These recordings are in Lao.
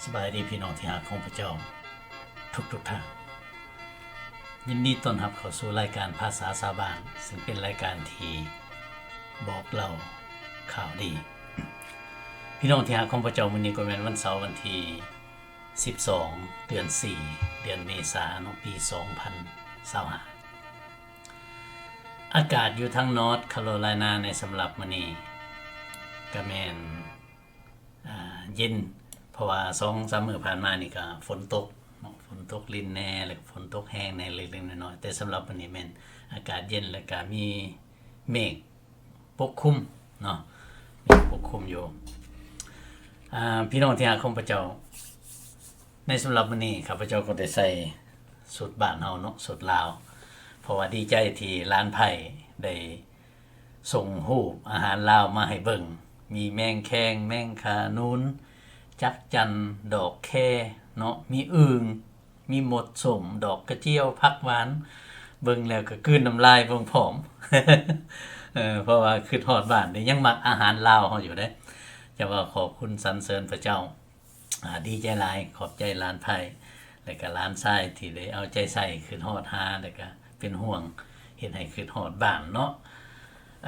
ສະບາຍດີພີ່ນ້ອງທີ່ຮັກຂອງພະເຈົ້າທຸກໆທ່ານ. ຍິນດີຕ້ອນຮັບເຂົ້າສູ່ລາຍການພາສາຊາວບ້ານ, ເຊິ່ງເປັນລາຍການທີ່ບອກເລົ່າຂ່າວດີ. ພີ່ນ້ອງທີ່ຮັກຂອງພະເຈົ້າ, ມື້ນີ້ກໍແມ່ນວັນເສົາ ວັນທີສິບສອງ ເດືອນສີ່ ເດືອນເມສາເນາະ, ປີສອງພັນຊາວຫ້າ. ອາກາດຢູ່ທາງ North Carolina ໃນສຳລັບມື້ນີ້ກະແມ່ນ ອ່າ ເຢັນ, ເພາະວ່າສອງສາມມື້ຜ່ານມານີ້ກະຝົນຕົກເນາະ, ຝົນຕົກລິນແດ່ ແລ້ວກະຝົນຕົກແຮງແດ່ເລັກໆນ້ອຍໆ, ແຕ່ສຳລັບມື້ນີ້ແມ່ນອາກາດເຢັນ ແລ້ວກະມີເມກປົກຄຸມເນາະ, ເມກປົກຄຸມຢູ່. ອ່າ ພີ່ນ້ອງທີ່ຮັກຂອງພະເຈົ້າ, ໃນສຳລັບມື້ນີ້ຂ້າພະເຈົ້າກໍໄດ້ໃສ່ຊຸດບ້ານເຮົາເນາະ, ຊຸດລາວ, ເພາະວ່າດີໃຈທີ່ຫຼານໃພ້ໄດ້ ສົ່ງຮູບອາຫານລາວມາໃຫ້ເບິ່ງ, ມີແມງແຄງ, ແມງຂານູນ, ຈັກຈັ່ນ, ດອກແຄເນາະ, ມີອຶ່ງ, ມີມົດສົ້ມ, ດອກກະຈຽວ, ຜັກຫວານ, ເບິ່ງແລ້ວກະກືນນ້ຳລາຍເບິ່ງພ້ອມ ເພາະວ່າຄຶດຮອດບ້ານເດ້, ຍັງມັກອາຫານລາວເຮົາຢູ່ເດ້. ຈະວ່າຂອບຄຸນສັນເສີນພະເຈົ້າ. ອ່າ ດີໃຈຫຼາຍ, ຂອບໃຈຫຼານໃພ້ ແລະກະຫຼານຊາຍທີ່ໄດ້ເອົາໃຈໃສ່, ຄຶດຮອດຫາ ແລະກະເປັນຫ່ວງ, ເຮັດໃຫ້ຄຶດຮອດບ້ານເນາະ.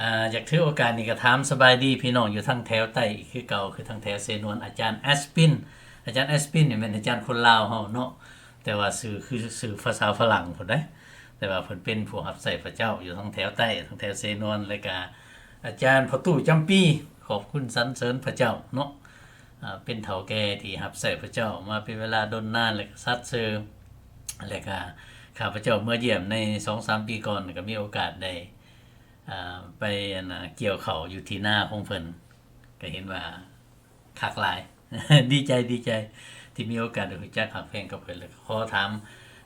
ອ່າ ຢາກຖືໂອກາດນີ້ກະຖາມສະບາຍດີພີ່ນ້ອງຢູ່ທາງແຖວໃຕ້ອີກຄືເກົ່າ, ຄືທາງແຖວເຊນວນ, ອາຈານແອັດສະປິນ. ອາຈານແອັດສະປິນນີ້ແມ່ນອາຈານຄົນລາວເຮົາເນາະ, ແຕ່ວ່າຊື່ຄືຊື່ພາສາຝຣັ່ງພຸ້ນເດ້, ແຕ່ວ່າເພິ່ນເປັນຜູ້ຮັບໃຊ້ພະເຈົ້າຢູ່ທາງແຖວໃຕ້, ທາງແຖວເຊນວນ, ແລະກະອາຈານພໍ່ຕູ້ຈຳປີ, ຂອບຄຸນສັນເສີນພະເຈົ້າເນາະ. ອ່າ ເປັນເຖົ້າແກ່ທີ່ຮັບໃຊ້ພະເຈົ້າມາເປັນເວລາດົນນານ ແລະກະສັດຊື່ ແລະກະຂ້າພະເຈົ້າເມືອຢ້ຽມໃນສອງສາມປີກ່ອນ ກະມີໂອກາດໄດ້ ອ່າ ໄປ ອັນນ່າ ກ່ຽວເຂົ້າຢູ່ທີ່ນາຂອງເພິ່ນ, ກະເຫັນວ່າຄັກຫຼາຍ. ດີໃຈ ດີໃຈທີ່ມີໂອກາດໄດ້ຮູ້ຈັກຮັກແພງກັບເພິ່ນ, ແລະກະຂໍຖາມ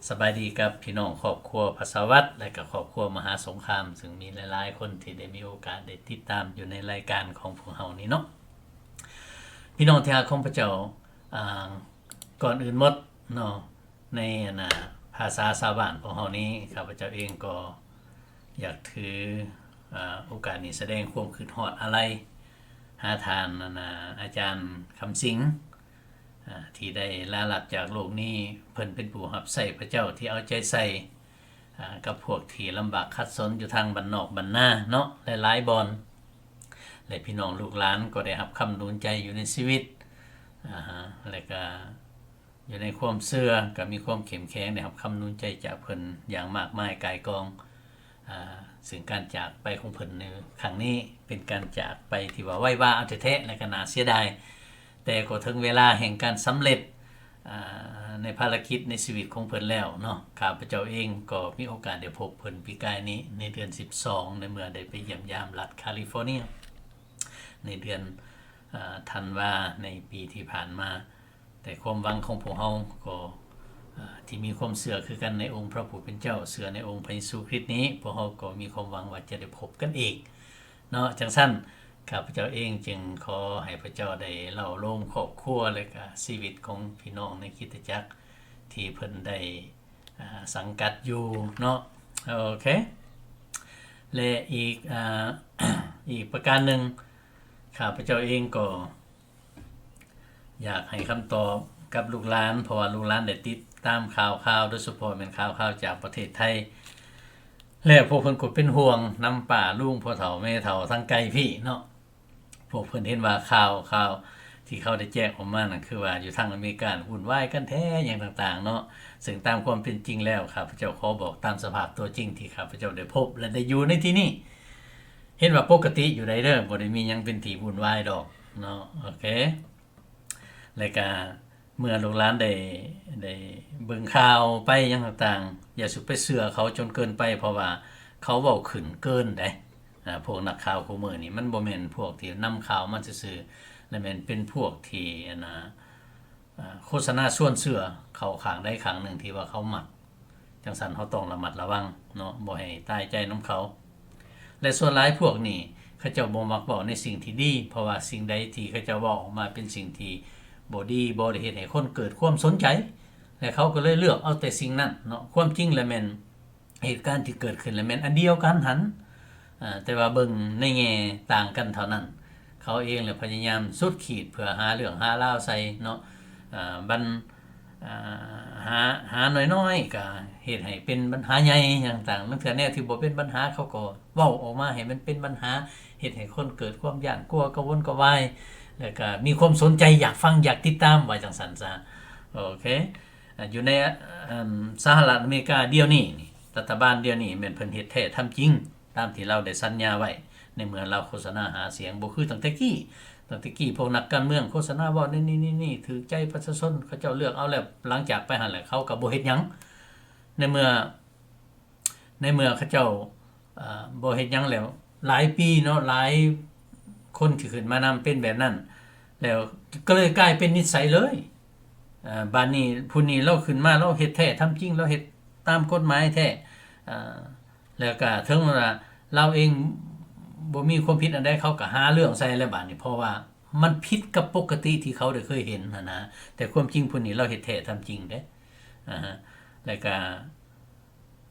ສະບາຍດີກັບພີ່ນ້ອງຄອບຄົວພາສາວັດ ແລະກະຄອບຄົວມະຫາສົງຄາມ, ເຊິ່ງມີຫຼາຍໆຄົນທີ່ໄດ້ມີໂອກາດໄດ້ຕິດຕາມຢູ່ໃນລາຍການຂອງພວກເຮົານີ້ເນາະ. ພີ່ນ້ອງທີ່ຮັກຂອງພະເຈົ້າ, ອ່າ ກ່ອນອື່ນໝົດເນາະ, ໃນ ອັນນ່າ ພາສາຊາວບ້ານຂອງເຮົານີ້, ຂ້າພະເຈົ້າເອງກໍຢາກຖື ອ່າ ໂອກາດນີ້ສະແດງຄວາມຄຶດຮອດອາໄລຫາທ່ານ ອັນນ່າ ອາຈານຄຳສິງ ອ່າ ທີ່ໄດ້ລາລັບຈາກໂລກນີ້. ເພິ່ນເປັນຜູ້ຮັບໃຊ້ພະເຈົ້າທີ່ເອົາໃຈໃສ່ ອ່າ ກັບພວກທີ່ລຳບາກຂັດສົນຢູ່ທາງບ້ານນອກບ້ານນາເນາະ, ຫຼາຍໆບ່ອນ, ແລະ ພີ່ນ້ອງລູກຫຼານກໍໄດ້ຮັບຄຳໜູນໃຈຢູ່ໃນຊີວິດ, ອ່າ ແລະກະຢູ່ໃນຄວາມເຊື່ອກໍມີຄວາມເຂັ້ມແຂງ, ໄດ້ຮັບຄຳໜູນໃຈຈາກເພິ່ນຢ່າງມາກມາຍກ່າຍກອງ. ອ່າ ເຊິ່ງການຈາກໄປຂອງເພິ່ນໃນຄັ້ງນີ້ເປັນການຈາກໄປທີ່ວ່າໄວວາເອົາແທ້ໆ ແລະກະໜ້າເສຍດາຍ, ແຕ່ກໍເຖິງເວລາແຫ່ງການສຳເລັດ ອ່າ ໃນພາລະກິດໃນຊີວິດຂອງເພິ່ນແລ້ວເນາະ. ຂ້າພະເຈົ້າເອງກໍມີໂອກາດໄດ້ພົບເພິ່ນປີກາຍນີ້ໃນເດືອນສິບສອງ ໃນເມື່ອໄດ້ໄປຢ້ຽມຢາມລັດຄາລິຟໍເນຍໃນເດືອນ ອ່າ ທັນວາໃນປີທີ່ຜ່ານມາ. ແຕ່ຄວາມຫວັງຂອງພວກເຮົາກໍ ອ່າ ທີ່ມີຄວາມເຊື່ອຄືກັນໃນອົງພະຜູ້ເປັນເຈົ້າ, ເຊື່ອໃນອົງພະເຢຊູຄຣິດນີ້, ພວກເຮົາກໍມີຄວາມຫວັງວ່າຈະໄດ້ພົບກັນອີກເນາະ. ຈັ່ງຊັ້ນ ຂ້າພະເຈົ້າເອງຈຶ່ງຂໍໃຫ້ພະເຈົ້າໄດ້ເລົ່າໂລມຄອບຄົວ ແລະກະຊີວິດຂອງພີ່ນ້ອງໃນຄຣິສຕະຈັກທີ່ເພິ່ນໄດ້ ອ່າ ສັງກັດຢູ່ເນາະ. ໂອເຄ ແລະ ອີກ ອ່າ ອີກປະການໜຶ່ງ ຂ້າພະເຈົ້າເອງກໍຢາກໃຫ້ຄຳຕອບກັບລູກຫຼານ, ເພາະວ່າລູກຫຼານໄດ້ຕິດຕາມຂ່າວຄາວ, ໂດຍສະເພາະແມ່ນຂ່າວຄາວຈາກປະເທດໄທ ແລ້ວພວກເພິ່ນກໍເປັນຫ່ວງນຳປ້າລຸງ ພໍ່ເຖົ້າແມ່ເຖົ້າທາງໄກພີ້ເນາະ. ພວກເພິ່ນເຫັນວ່າຂ່າວ ຂ່າວທີ່ເຂົາໄດ້ແຈ້ງອອກມານັ້ນ ຄືວ່າຢູ່ທາງອາເມລິກາວຸ້ນວາຍກັນແທ້ຫຍັງຕ່າງໆເນາະ, ເຊິ່ງຕາມຄວາມເປັນຈິງແລ້ວ ຂ້າພະເຈົ້າຂໍບອກຕາມສະພາບຕົວຈິງທີ່ຂ້າພະເຈົ້າໄດ້ພົບ ແລະ ໄດ້ຢູ່ໃນທີ່ນີ້ ເຫັນວ່າປົກກະຕິຢູ່ໃດເດີ, ບໍ່ໄດ້ມີຫຍັງເປັນທີ່ວຸ້ນວາຍດອກເນາະ. ໂອເຄ ແລະກະເມື່ອລູກຫຼານໄດ້ ໄດ້ເບິ່ງຂ່າວໄປຫຍັງຕ່າງໆ, ຢ່າສຸໄປເຊື່ອເຂົາຈົນເກີນໄປ, ເພາະວ່າເຂົາເວົ້າຂຶ້ນເກີນໃດ. ອ່າ ພວກນັກຂ່າວຄູ່ມື້ນີ້ ມັນບໍ່ແມ່ນພວກທີ່ນຳຂ່າວມາຊື່ໆ, ແລະ ແມ່ນເປັນພວກທີ່ ອັນນ່າ ອ່າ ໂຄສະນາຊວນເຊື່ອເຂົ້າຂ້າງໃດຂ້າງໜຶ່ງທີ່ວ່າເຂົາມັກ. ຈັ່ງຊັ້ນເຮົາຕ້ອງລະມັດລະວັງເນາະ, ບໍ່ໃຫ້ຕາຍໃຈນຳເຂົາ. ແລະ ສ່ວນຫຼາຍພວກນີ້ ເຂົາເຈົ້າບໍ່ມັກເວົ້າໃນສິ່ງທີ່ດີ, ເພາະວ່າສິ່ງໃດທີ່ເຂົາເຈົ້າເວົ້າອອກມາເປັນສິ່ງທີ່ບໍ່ດີ, ບໍ່ໄດ້ເຮັດໃຫ້ຄົນເກີດຄວາມສົນໃຈ, ແລະ ເຂົາກໍເລີຍເລືອກເອົາແຕ່ສິ່ງນັ້ນເນາະ. ຄວາມຈິງແລ້ວແມ່ນ ເຫດການທີ່ເກີດຂຶ້ນລະແມ່ນອັນດຽວກັນຫັ້ນ, ເອີ ແຕ່ວ່າເບິ່ງໃນແງ່ຕ່າງກັນເທົ່ານັ້ນ. ເຂົາເອງລະພະຍາຍາມສຸດຂີດເພື່ອຫາເລື່ອງຫາລາວໃສ່ເນາະ, ອ່າ ບັນ ອ່າ ຫາ ຫານ້ອຍໆ ກໍເຮັດໃຫ້ເປັນບັນຫາໃຫຍ່ຫຍັງຕ່າງ. ລາງເທື່ອແນວທີ່ບໍ່ເປັນບັນຫາ ເຂົາກໍເວົ້າອອກມາໃຫ້ມັນເປັນບັນຫາ ເຮັດໃຫ້ຄົນເກີດຄວາມຢ້ານກົວ ກະວົນກະວາຍ ແລ້ວກໍມີຄວາມສົນໃຈ ຢາກຟັງ ຢາກຕິດຕາມ ວ່າຈັ່ງຊັ້ນຊະ. ໂອເຄ ຢູ່ໃນ ອາ ສະຫະລັດອາເມລິກາດຽວນີ້ນີ້ ລັດຖະບານດຽວນີ້ແມ່ນເພິ່ນເຮັດແທ້ທຳຈິງ ຕາມທີ່ລາວໄດ້ສັນຍາໄວ້ ໃນເມື່ອລາວໂຄສະນາຫາສຽງ. ບໍ່ຄືຕັ້ງແຕ່ກີ້ ຕັ້ງແຕ່ກີ້ພວກນັກການເມືອງໂຄສະນາເວົ້ານີ້ໆໆ ຖືກໃຈປະຊາຊົນ ເຂົາເຈົ້າເລືອກເອົາແລ້ວ. ຫຼັງຈາກໄປຫັ້ນແຫຼະ ເຂົາກໍບໍ່ເຮັດຫຍັງ. ໃນເມື່ອ ໃນເມື່ອເຂົາເຈົ້າ ເອີ ບໍ່ເຮັດຫຍັງແລ້ວ ຫຼາຍປີເນາະ ຫຼາຍຄົນທີ່ຂຶ້ນມານຳເປັນແບບນັ້ນ ແລ້ວກໍເລີຍກາຍເປັນນິດໄສເລີຍ. ເອີ ບາດນີ້ຜູ້ນີ້ລາວຂຶ້ນມາ ລາວເຮັດແທ້ທຳຈິງ ລາວເຮັດຕາມກົດໝາຍແທ້ ເອີ ແລ້ວກະເຖິງວ່າລາວເອງບໍ່ມີຄວາມຜິດອັນໃດ ເຂົາກະຫາເລື່ອງໃສ່ແລ້ວບາດນີ້ ເພາະວ່າມັນຜິດກັບປົກກະຕິທີ່ເຂົາໄດ້ເຄີຍເຫັນຫັ້ນນະ. ແຕ່ຄວາມຈິງຜູ້ນີ້ລາວເຮັດແທ້ທຳຈິງເດ້. ອາ ແລ້ວກະ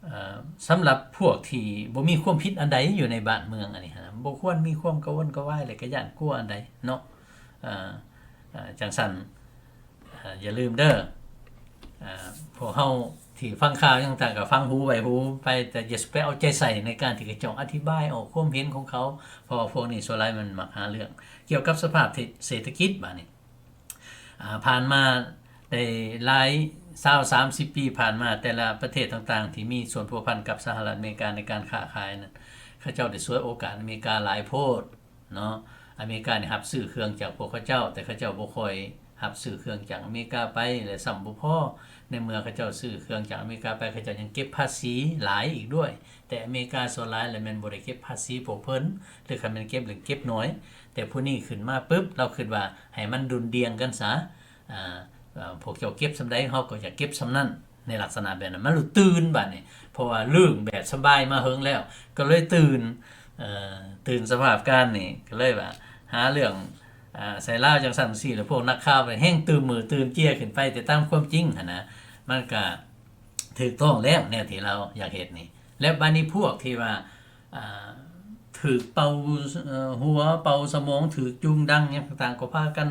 ເອີ ສຳລັບພວກທີ່ບໍ່ມີຄວາມຜິດອັນໃດຢູ່ໃນບ້ານເມືອງອັນນີ້ຫັ້ນນະ ບໍ່ຄວນມີຄວາມກະວົນກະວາຍ ແລະກະຢ້ານກົວອັນໃດເນາະ. ເອີ ເອີ ຈັ່ງຊັ້ນ ເອີ ຢ່າລືມເດີ ເອີ ພວກເຮົາທີ່ຟັງຂ່າວຫຍັງຕ່າງໆ ກໍຟັງຫູໄວ້ຫູໄປ ແຕ່ຢ່າໄປເອົາໃຈໃສ່ໃນການທີ່ເຂົາເຈົ້າອະທິບາຍອອກຄວາມເຫັນຂອງເຂົາ ເພາະວ່າພວກນີ້ສ່ວນຫຼາຍມັນມັກຫາເລື່ອງ. ກ່ຽວກັບສະພາບເສດຖະກິດບາດນີ້ ອາ ຜ່ານມາໄດ້ຫຼາຍ ຊາວ ສາມສິບປີຜ່ານມາ ແຕ່ລະປະເທດຕ່າງໆ ທີ່ມີສ່ວນພົວພັນກັບສະຫະລັດອາເມລິກາໃນການຄ້າຂາຍນັ້ນ ເຂົາເຈົ້າໄດ້ສວຍໂອກາດອາເມລິກາຫຼາຍໂພດເນາະ. ອາເມລິການີ້ຮັບຊື້ເຄື່ອງຈາກພວກເຂົາເຈົ້າ ແຕ່ເຂົາເຈົ້າບໍ່ຄ່ອຍຮັບຊື້ເຄື່ອງຈາກອາເມລິກາໄປ ແລະຊ້ຳບໍ່ພໍ ໃນເມື່ອເຂົາເຈົ້າຊື້ເຄື່ອງຈາກອາເມລິກາໄປ ເຂົາເຈົ້າຍັງເກັບພາສີຫຼາຍອີກດ້ວຍ. ແຕ່ອາເມລິກາສ່ວນຫຼາຍແລ້ວແມ່ນບໍ່ໄດ້ເກັບພາສີພວກເພິ່ນ ຫຼືຄັນແມ່ນເກັບແລ້ວເກັບໜ້ອຍ. ແຕ່ຜູ້ນີ້ຂຶ້ນມາປຶບ ລາວຄິດວ່າໃຫ້ມັນດຸ່ນດ່ຽງກັນຊະ ອາ ພວກເຈົ້າເກັບສ່ຳໃດ ເຮົາກໍຢາກເກັບສ່ຳນັ້ນ ໃນລັກສະນະແບບນັ້ນ. ມັນລຸດຕື່ນບາດນີ້ ເພາະວ່າເລື່ອງແບບສະບາຍມາເຫິງແລ້ວ ກໍເລີຍຕື່ນ ເອີ ຕື່ນສະພາບການນີ້ ກໍເລີຍວ່າຫາເລື່ອງ ອາ ໃສ່ລາວຈັ່ງຊັ້ນຈັ່ງຊີ້ ແລ້ວພວກນັກຂ່າວກໍແຮ່ງຕື່ມມືຕື່ມເຈ້ຍຂຶ້ນໄປ. ແຕ່ຕາມຄວາມຈິງຫັ້ນນະ ມັນກະຖືກຕ້ອງແລ້ວ ແນວທີ່ລາວຢາກເຮັດນີ້. ແລ້ວບາດນີ້ພວກທີ່ວ່າ ອ່າ ຖືກເປົ່າ ເອີ ຫົວ ເປົ່າສະໝອງ ຖືກຈູງດັງຫຍັງຕ່າງໆ ກໍພາກັນ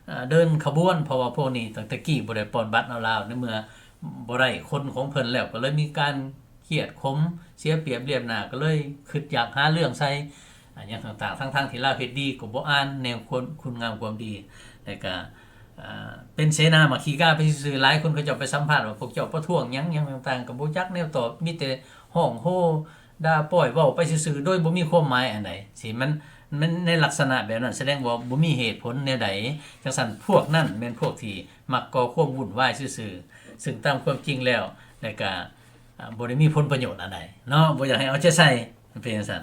ເອີ ເດີນຂະບວນ ເພາະວ່າພວກນີ້ຕັ້ງແຕ່ກີ້ບໍ່ໄດ້ປ່ອນບັດເອົາລາວ ໃນເມື່ອບໍ່ໄດ້ຄົນຂອງເພິ່ນແລ້ວ ກໍເລີຍມີການກຽດຂົມ ເສຍປຽບລຽບໜ້າ ກໍເລີຍຄິດຢາກຫາເລື່ອງໃສ່ ອາ ຫຍັງຕ່າງໆ ທັງໆ ທີ່ລາວເຮັດດີກໍບໍ່ອ່ານແນວຄຸນ ຄຸນງາມຄວາມດີ ແລ້ວກະ ອ່າ ເປັນເສນາໝາກຂີ້ກາໄປຊື່ໆ. ຫຼາຍຄົນເຂົາເຈົ້າໄປສຳພາດວ່າ ພວກເຈົ້າປະທ້ວງຫຍັງ ຫຍັງຕ່າງໆ ກໍບໍ່ຈັກແນວຕອບ ມີແຕ່ຮ້ອງໂຮ ດ່າປ້ອຍ ເວົ້າໄປຊື່ໆ ໂດຍບໍ່ມີຄວາມໝາຍອັນໃດ. ຊິມັນ ມັນໃນລັກສະນະແບບນັ້ນ ສະແດງວ່າບໍ່ມີເຫດຜົນແນວໃດ. ຈັ່ງຊັ້ນ ພວກນັ້ນແມ່ນພວກທີ່ມັກກໍ່ຄວາມວຸ່ນວາຍຊື່ໆ ຊຶ່ງຕາມຄວາມຈິງແລ້ວ ແລ້ວກະ ອ່າ ບໍ່ໄດ້ມີຜົນປະໂຫຍດອັນໃດເນາະ. ບໍ່ຢາກໃຫ້ເອົາໃຈໃສ່ ມັນເປັນຈັ່ງຊັ້ນ.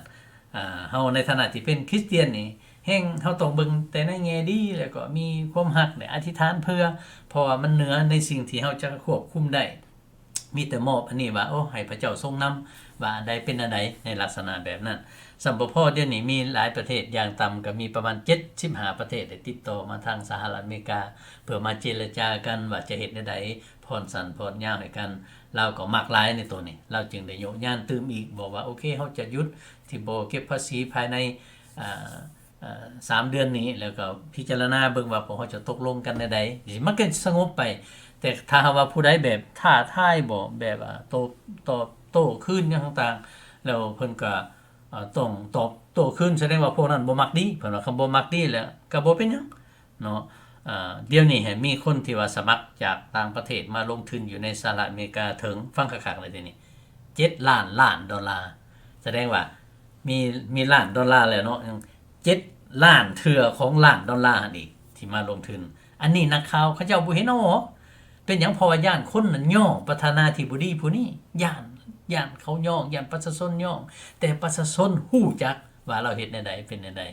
ອ່າ ເຮົາໃນຖານະທີ່ເປັນຄຣິສຕຽນນີ້ ແຮ່ງເຮົາຕ້ອງເບິ່ງແຕ່ໃນແງ່ດີ ແລ້ວກໍມີຄວາມຮັກ ແລະ ອະທິຖານເພື່ອ ເພາະວ່າມັນເໜືອໃນສິ່ງທີ່ເຮົາຈະຄວບຄຸມໄດ້. ມີແຕ່ມອບອັນນີ້ວ່າ ໂອ້ ໃຫ້ພະເຈົ້າຊົງນຳ ວ່າອັນໃດເປັນອັນໃດ ໃນລັກສະນະແບບນັ້ນ. ຊ້ຳບໍ່ພໍ ດຽວນີ້ມີຫຼາຍປະເທດ ຢ່າງຕ່ຳກໍມີປະມານເຈັດສິບຫ້າປະເທດ ໄດ້ຕິດຕໍ່ມາທາງສະຫະລັດອາເມລິກາ ເພື່ອມາເຈລະຈາກັນວ່າຈະເຮັດແນວໃດ ຜ່ອນສັ້ນຜ່ອນຍາວໃຫ້ກັນ. ລາວກໍມັກຫຼາຍໃນໂຕນີ້ ລາວຈຶ່ງໄດ້ໂຍກຍານຕື່ມອີກ ບອກວ່າ ໂອເຄ ເຮົາຈະຢຸດທີ່ບໍ່ເກັບພາສີພາຍໃນ ອ່າ ເອີ ສາມເດືອນນີ້ ແລ້ວກໍພິຈາລະນາເບິ່ງວ່າພວກເຮົາຈະຕົກລົງກັນແນວໃດ ມັນກໍສະຫງົບໄປ. ແຕ່ຖ້າຫາກວ່າຜູ້ໃດແບບທ້າທາຍບໍ ແບບ ອາ ໂຕ ຕອບໂຕ້ຄືນຫຍັງຕ່າງໆ ແລ້ວເພິ່ນກໍ ເອີ ຕ້ອງຕອບໂຕ້ຄືນ ສະແດງວ່າພວກນັ້ນບໍ່ມັກດີ. ເພິ່ນວ່າຄັນບໍ່ມັກດີແລ້ວກໍບໍ່ເປັນຫຍັງເນາະ. ອາ ດຽວນີ້ແຮ່ງມີຄົນທີ່ວ່າສະໝັກຈາກຕ່າງປະເທດມາລົງທຶນຢູ່ໃນສະຫະລັດອາເມລິກາເຖິງ ຟັງຄັກໆເລີຍດຽວນີ້ ເຈັດລ້ານລ້ານດອນລາ. ສະແດງວ່າມີ ມີລ້ານດອນລາແລ້ວເນາະ ເຈັດລ້ານເທື່ອຂອງລ້ານດອນລາຫັ້ນອີກ ທີ່ມາລົງທຶນ. ອັນນີ້ນັກຂ່າວເຂົາເຈົ້າບໍ່ເຫັນເອົາອອກ. ເປັນຫຍັງ? ເພາະວ່າຢ້ານຄົນນັ້ນຍໍປະທານາທິບໍດີຜູ້ນີ້ ຢ້ານ ຢ້ານເຂົາຍໍ ຢ້ານປະຊາຊົນຍໍ ແຕ່ປະຊາຊົນຮູ້ຈັກວ່າລາວເຮັດແນວໃດ ເປັນແນວໃດ.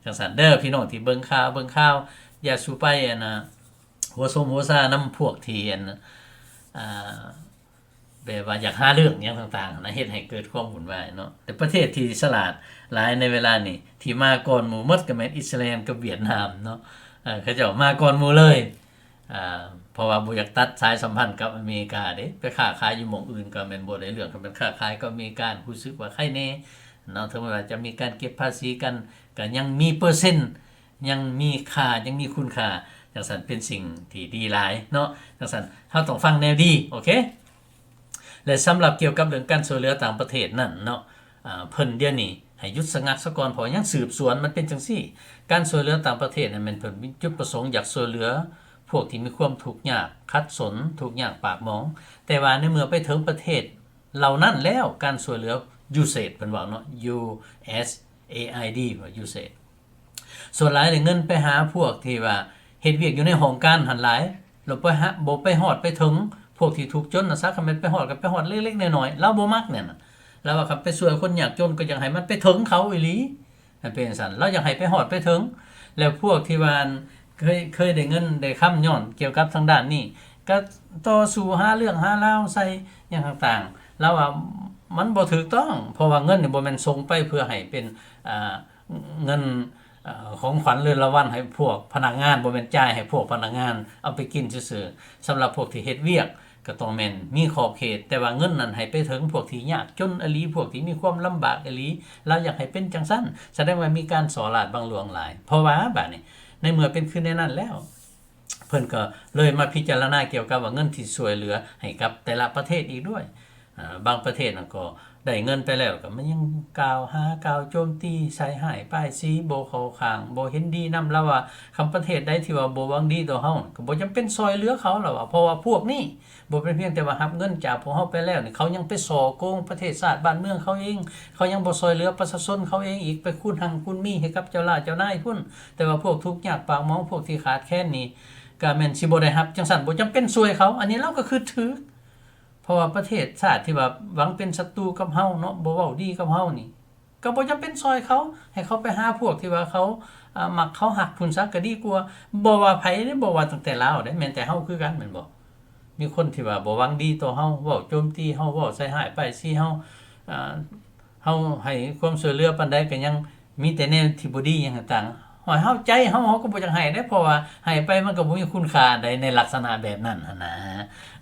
ຈັ່ງຊັ້ນເດີ ພີ່ນ້ອງທີ່ເບິ່ງຂ່າວ ເບິ່ງຂ່າວ ຢ່າສູ່ໄປ ອັນນ່າ ຫົວສົມຫົວຊານຳພວກທີ່ ອັນ ອ່າ ແບບວ່າຢາກຫາເລື່ອງຫຍັງຕ່າງໆນະ ເຮັດໃຫ້ເກີດຄວາມວຸ່ນວາຍເນາະ. ແຕ່ປະເທດທີ່ສະຫຼາດຫຼາຍໃນເວລານີ້ ທີ່ມາກ່ອນໝູ່ໝົດກໍແມ່ນອິດສະຣາແອນກັບຫວຽດນາມເນາະ. ເອີ ເຂົາເຈົ້າມາກ່ອນໝູ່ເລີຍ ອ່າ ເພາະວ່າບໍ່ຢາກຕັດສາຍສຳພັນກັບອາເມລິກາເດ້. ໄປຄ້າຂາຍຢູ່ໝ່ອງອື່ນກໍແມ່ນບໍ່ໄດ້ເລື່ອງ, ຄັນແມ່ນຄ້າຂາຍກັບອາເມລິກາ ຮູ້ສຶກວ່າໄຄແດ່ເນາະ. ເຖິງແມ່ນວ່າຈະມີການເກັບພາສີກັນ ກໍຍັງມີເປີເຊັນ ຍັງມີຄ່າ ຍັງມີຄຸນຄ່າ. ຈັ່ງຊັ້ນເປັນສິ່ງທີ່ດີຫຼາຍເນາະ. ຈັ່ງຊັ້ນເຮົາຕ້ອງຟັງແນວດີ ໂອເຄ. ແລະ ສຳລັບກ່ຽວກັບເລື່ອງການຊ່ວຍເຫຼືອຕ່າງປະເທດນັ້ນເນາະ ອາ ເພິ່ນດຽວນີ້ໃຫ້ຢຸດສະງັກສາກ່ອນ ເພາະຍັງສືບສວນ. ມັນເປັນຈັ່ງຊີ້ ການຊ່ວຍເຫຼືອຕ່າງປະເທດນັ້ນແມ່ນເພິ່ນມີຈຸດປະສົງຢາກຊ່ວຍເຫຼືອພວກທີ່ມີຄວາມທຸກຍາກຂັດສົນ ທຸກຍາກປາກໝອງ, ແຕ່ວ່າໃນເມື່ອໄປເຖິງປະເທດເຫຼົ່ານັ້ນແລ້ວ ການຊ່ວຍເຫຼືອ USAID ເພິ່ນເວົ້າເນາະ USAID ວ່າ USAID ສ່ວນຫຼາຍໄດ້ເງິນໄປຫາພວກທີ່ວ່າເຮັດວຽກຢູ່ໃນຫ້ອງການຫັ້ນຫຼາຍ ແລ້ວບໍ່ໄປຮອດໄປເຖິງພວກທີ່ທຸກຈົນນະຊະ. ຄັນແມ່ນໄປຮອດກໍໄປຮອດເລັກໆນ້ອຍໆ ລາວບໍ່ມັກແນວນັ້ນ. ລາວວ່າຄັນໄປຊ່ວຍຄົນຍາກຈົນກໍຢາກໃຫ້ມັນໄປເຖິງເຂົາອີ່ຫຼີ ມັນເປັນຈັ່ງຊັ້ນ ລາວຢາກໃຫ້ໄປຮອດໄປເຖິງ. ແລ້ວພວກທີ່ວ່າເຄີຍ ເຄີຍໄດ້ເງິນໄດ້ຄຳຍ້ອນກ່ຽວກັບທາງດ້ານນີ້ ກໍຕໍ່ສູ້ຫາເລື່ອງຫາລາວໃສ່ຫຍັງຕ່າງໆ ລາວວ່າມັນບໍ່ຖືກຕ້ອງ ເພາະວ່າເງິນນີ້ບໍ່ແມ່ນສົ່ງໄປເພື່ອໃຫ້ເປັນ ອ່າ ເງິນ ເອີ ຂອງຂວັນເລີນລາງວັນໃຫ້ພວກພະນັກງານ ບໍ່ແມ່ນຈ່າຍໃຫ້ພວກພະນັກງານເອົາໄປກິນຊື່ໆ. ສຳລັບພວກທີ່ເຮັດວຽກກໍຕ້ອງແມ່ນມີຂອບເຂດ ແຕ່ວ່າເງິນນັ້ນໃຫ້ໄປເຖິງພວກທີ່ຍາກຈົນອີ່ຫຼີ ພວກທີ່ມີຄວາມລຳບາກອີ່ຫຼີ ລາວຢາກໃຫ້ເປັນຈັ່ງຊັ້ນ. ສະແດງວ່າມີການສໍ້ລາດບັງຫຼວງຫຼາຍ ເພາະວ່າບາດນີ້ໃນເມື່ອເປັນຄືແນວນັ້ນແລ້ວ ເພິ່ນກໍເລີຍມາພິຈາລະນາກ່ຽວກັບວ່າເງິນທີ່ຊ່ວຍເຫຼືອໃຫ້ກັບແຕ່ລະປະເທດອີກດ້ວຍ. ອາ ບາງປະເທດນັ້ນກໍໄດ້ເງິນໄປແລ້ວ ກໍມັນຍັງກ່າວຫາ ກ່າວໂຈມຕີ ໃສ່ຮ້າຍປ້າຍສີ ບໍ່ເຂົ້າຂ້າງ ບໍ່ເຫັນດີນຳ. ລາວວ່າຄັນປະເທດໃດທີ່ວ່າບໍ່ຫວັງດີຕໍ່ເຮົາ ກໍບໍ່ຈຳເປັນຊ່ອຍເຫຼືອເຂົາ ລາວວ່າ ເພາະວ່າພວກນີ້ບໍ່ແມ່ນພຽງແຕ່ວ່າຮັບເງິນຈາກພວກເຮົາໄປແລ້ວນີ້ ເຂົາຍັງໄປສໍ້ໂກງປະເທດຊາດບ້ານເມືອງເຂົາເອງ ເຂົາຍັງບໍ່ຊ່ອຍເຫຼືອປະຊາຊົນເຂົາເອງອີກ ໄປຄູນຮັ່ງຄູນມີໃຫ້ກັບເຈົ້າຫຼ້າເຈົ້ານາຍພຸ້ນ. ແຕ່ວ່າພວກທຸກຍາກປາກໝອງ ພວກທີ່ຂາດແຄນນີ້ ກໍແມ່ນຊິບໍ່ໄດ້ຮັບ. ຈັ່ງຊັ້ນບໍ່ຈຳເປັນຊ່ວຍເຂົາ. ອັນນີ້ລາວກໍຄິດຖືກ ເພາະວ່າປະເທດຊາດທີ່ວ່າຫວັງເປັນສັດຕູກັບເຮົາເນາະ ບໍ່ເວົ້າດີກັບເຮົານີ້ ກໍບໍ່ຈຳເປັນຊ່ອຍເຂົາ ໃຫ້ເຂົາໄປຫາພວກທີ່ວ່າເຂົາ ອາ ມັກເຂົາຮັກພຸ້ນຊະກໍດີກວ່າ. ບໍ່ວ່າໃຜເດ້ ບໍ່ວ່າຕັ້ງແຕ່ລາວເດ້ ແມ່ນແຕ່ເຮົາຄືກັນແມ່ນບໍ່? ມີຄົນທີ່ວ່າບໍ່ຫວັງດີຕໍ່ເຮົາ ເວົ້າໂຈມຕີເຮົາ ເວົ້າໃສ່ຮ້າຍປ້າຍສີເຮົາ ອາ ເຮົາໃຫ້ຄວາມຊ່ວຍເຫຼືອປານໃດກໍຍັງມີແຕ່ແນວທີ່ບໍ່ດີຫຍັງຕ່າງໆ. ໃຫ້ເຮົາ ໃຈເຮົາ ເຮົາກໍບໍ່ຢາກໃຫ້ເດ້ ເພາະວ່າໃຫ້ໄປມັນກໍບໍ່ມີຄຸນຄ່າອັນໃດໃນລັກສະນະແບບນັ້ນຫັ້ນນະ.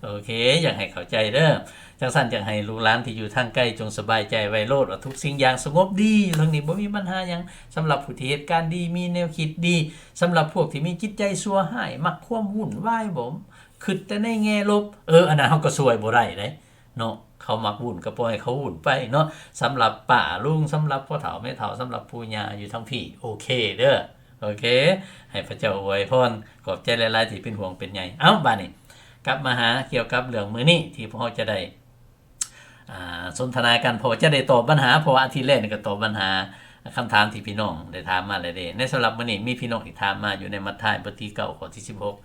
ໂອເຄ ຢາກໃຫ້ເຂົ້າໃຈເດີ້. ຈັ່ງຊັ້ນຢາກໃຫ້ລູກຫຼານທີ່ຢູ່ທາງໄກຈົ່ງສະບາຍໃຈໄວ້ໂລດ ວ່າທຸກສິ່ງຢ່າງສະຫງົບດີຢູ່ທາງນີ້ ບໍ່ມີບັນຫາຫຍັງ. ສຳລັບຜູ້ທີ່ເຮັດການດີ ມີແນວຄິດດີ ສຳລັບພວກທີ່ມີຈິດໃຈຊົ່ວຮ້າຍ ມັກຄວາມວຸ້ນວາຍ ບໍ່ ຄິດແຕ່ໃນແງ່ລົບ ເອີ ອັນນັ້ນເຮົາກໍຊ່ວຍບໍ່ໄດ້ເດ້. ເນາະ ເຂົາມັກວຸ້ນກໍປ່ອຍເຂົາວຸ້ນໄປເນາະ. ສຳລັບປ້າລຸງ ສຳລັບພໍ່ເຖົ້າແມ່ເຖົ້າ ສຳລັບປູ່ຍ່າຢູ່ທາງພີ້ ໂອເຄເດີ້ ໂອເຄ ໃຫ້ພະເຈົ້າອວຍພອນ. ຂອບໃຈຫຼາຍໆທີ່ເປັນຫ່ວງເປັນໃຍ. ເອົ້າ ບາດນີ້ກັບມາຫາກ່ຽວກັບເລື່ອງມື້ນີ້ທີ່ພວກເຮົາຈະໄດ້ ອ່າ ສົນທະນາກັນ ເພາະວ່າຈະໄດ້ຕອບບັນຫາ ເພາະວ່າອາທິດແລ້ວນີ້ກໍຕອບບັນຫາ ຄຳຖາມທີ່ພີ່ນ້ອງໄດ້ຖາມມາແລ້ວເດ້. ໃນສຳລັບມື້ນີ້ມີພີ່ນ້ອງອີກຖາມມາຢູ່ໃນມັດທາຍບົດທີເກົ້າ ຂໍ້ທີສິບຫົກ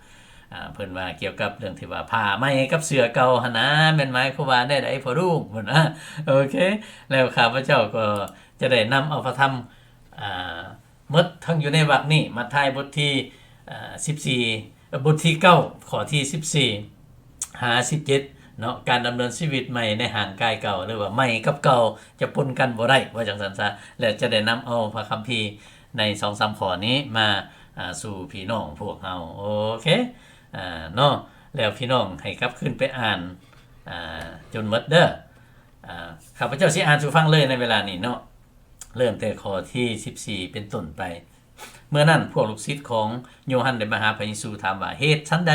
ອ່າ ເພິ່ນວ່າກ່ຽວກັບເລື່ອງທີ່ວ່າຜ້າໃໝ່ກັບເສື້ອເກົ່າຫັ້ນນະ ແມ່ນໝາຍຄວາມວ່າແນວໃດພໍ່ລຸງ ເພິ່ນວ່າ. ໂອເຄ ແລ້ວຂ້າພະເຈົ້າກໍຈະໄດ້ນຳເອົາພະທຳ ອ່າ ໝົດທັງຢູ່ໃນວັກນີ້ ມັດທາຍບົດທີ ເອີ ສິບສີ່ ບົດທີເກົ້າ ຂໍ້ທີສິບສີ່ຫາສິບເຈັດເນາະ ການດຳເນີນຊີວິດໃໝ່ໃນຮ່າງກາຍເກົ່າ ຫຼືວ່າໃໝ່ກັບເກົ່າຈະປົນກັນບໍ່ໄດ້ ວ່າຈັ່ງຊັ້ນຊະ. ແລະ ຈະໄດ້ນຳເອົາພະຄຳພີໃນສອງສາມຂໍ້ນີ້ມາ ອ່າ ສູ່ພີ່ນ້ອງພວກເຮົາ ໂອເຄ ອ່າ ເນາະ. ແລ້ວພີ່ນ້ອງໃຫ້ກັບຄືນໄປອ່ານ ອ່າ ຈົນໝົດເດີ້. ອ່າ ຂ້າພະເຈົ້າຊິອ່ານສູ່ຟັງເລີຍໃນເວລານີ້ເນາະ ເລີ່ມແຕ່ຂໍ້ທີສິບສີ່ເປັນຕົ້ນໄປ. ເມື່ອນັ້ນພວກລູກສິດຂອງໂຍຮັນໄດ້ມາຫາພະເຢຊູຖາມວ່າ, ເຫດສັນໃດ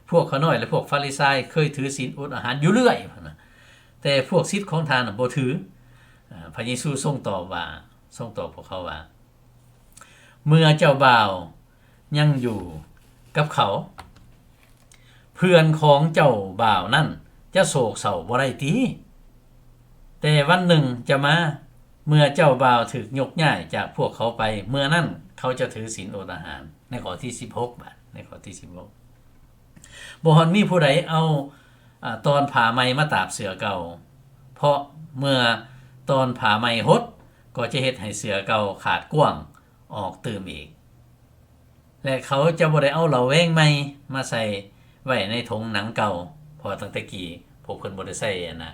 ພວກຂ້ານ້ອຍ ແລະ ພວກຟາຣິຊາຍເຄີຍຖືສິນອົດອາຫານຢູ່ເລື້ອຍ? ແຕ່ພວກສິດຂອງທ່ານບໍ່ຖື. ພະເຢຊູຊົງຕອບວ່າ, ຊົງຕອບພວກເຂົາວ່າ, ເມື່ອເຈົ້າບ່າວຍັງຢູ່ກັບເຂົາ, ເພື່ອນຂອງເຈົ້າບ່າວນັ້ນຈະໂສກເສົ້າບໍ່ໄດ້ຕິ? ແຕ່ວັນໜຶ່ງຈະມາ ເມື່ອເຈົ້າບ່າວຖືກຍົກຍ້າຍຈາກພວກເຂົາໄປ, ເມື່ອນັ້ນເຂົາຈະຖືສິນອົດອາຫານ. ໃນຂໍ້ທີສິບຫົກ ບາດ, ໃນຂໍ້ທີສິບຫົກ ບໍ່ຮອດມີຜູ້ໃດເອົາ ອາ ຕອນຜ້າໃໝ່ມາຕາບເສື້ອເກົ່າ, ເພາະເມື່ອຕອນຜ້າໃໝ່ຫົດ ກໍຈະເຮັດໃຫ້ເສື້ອເກົ່າຂາດກວ້າງອອກຕື່ມອີກ. ແລະ ເຂົາຈະບໍ່ໄດ້ເອົາເຫຼົ້າແວງໃໝ່ມາໃສ່ໄວ້ໃນຖົງໜັງເກົ່າ, ເພາະວ່າຕັ້ງແຕ່ກີ້ພວກເພິ່ນບໍ່ໄດ້ໃສ່ອັນນະ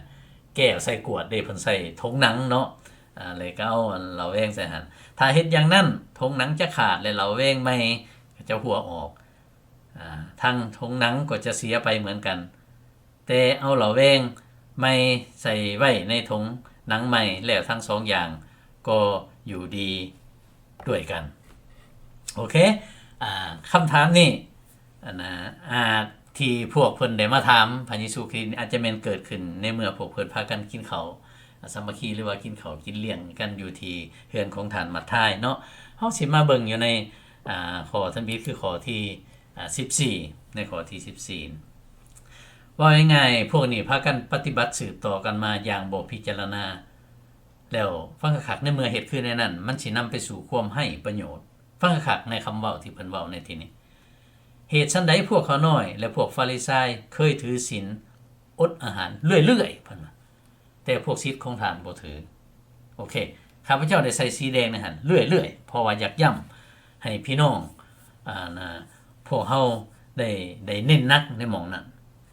ແກ້ວໃສ່ກວດເດ້, ເພິ່ນໃສ່ຖົງໜັງເນາະ, ອາ ແລ້ວກໍເອົາອັນເຫຼົ້າແວງໃສ່ຫັ້ນ. ຖ້າເຮັດຢ່າງນັ້ນ, ຖົງໜັງຈະຂາດ ແລະ ເຫຼົ້າແວງໃໝ່ກໍຈະຮົ່ວອອກ, ອາ ທັງຖົງໜັງກໍຈະເສຍໄປເໝືອນກັນ. ແຕ່ເອົາເຫຼົ້າແວງໃໝ່ໃສ່ໄວ້ໃນຖົງໜັງໃໝ່, ແລ້ວທັງສອງຢ່າງກໍຢູ່ດີດ້ວຍກັນ. ໂອເຄ, ອາ ຄຳຖາມນີ້ ອັນນະ ອາ ທີ່ພວກເພິ່ນໄດ້ມາຖາມພະເຢຊູຄຣິດ ອາດຈະແມ່ນເກີດຂຶ້ນໃນເມື່ອພວກເພິ່ນພາກັນກິນເຂົ້າສາມັກຄີ ຫຼືວ່າກິນເຂົ້າກິນລ້ຽງກັນຢູ່ທີ່ເຮືອນຂອງທ່ານມັດທາຍເນາະ. ເຮົາຊິມາເບິ່ງຢູ່ໃນ ອາ ຂໍ້ທຳອິດ ຄືຂໍ້ທີ ອາ ສິບສີ່ ໃນຂໍ້ທີສິບສີ່ ເວົ້າງ່າຍໆ ພວກນີ້ພາກັນປະຕິບັດສືບຕໍ່ກັນມາຢ່າງບໍ່ພິຈາລະນາ. ແລ້ວຟັງຄັກໆ ໃນເມື່ອເຮັດຄືແນວນັ້ນ ມັນຊິນຳໄປສູ່ຄວາມໄຮ້ປະໂຫຍດ. ຟັງຄັກໆ ໃນຄຳເວົ້າທີ່ເພິ່ນເວົ້າໃນທີ່ນີ້. ເຫດສັນໃດພວກຂ້ານ້ອຍ ແລະ ພວກຟາຣິຊາຍເຄີຍຖືສິນອົດອາຫານເລື້ອຍໆ ເພິ່ນວ່າ, ແຕ່ພວກສິດຂອງທ່ານບໍ່ຖື. ໂອເຄ, ຂ້າພະເຈົ້າໄດ້ໃສ່ສີແດງໃນຫັ້ນເລື້ອຍໆ ເພາະວ່າຢາກຢ້ຳໃຫ້ພີ່ນ້ອງ ອາ ນະ ພວກເຮົາໄດ້ ໄດ້ເນັ້ນໜັກໃນໝ່ອງນັ້ນ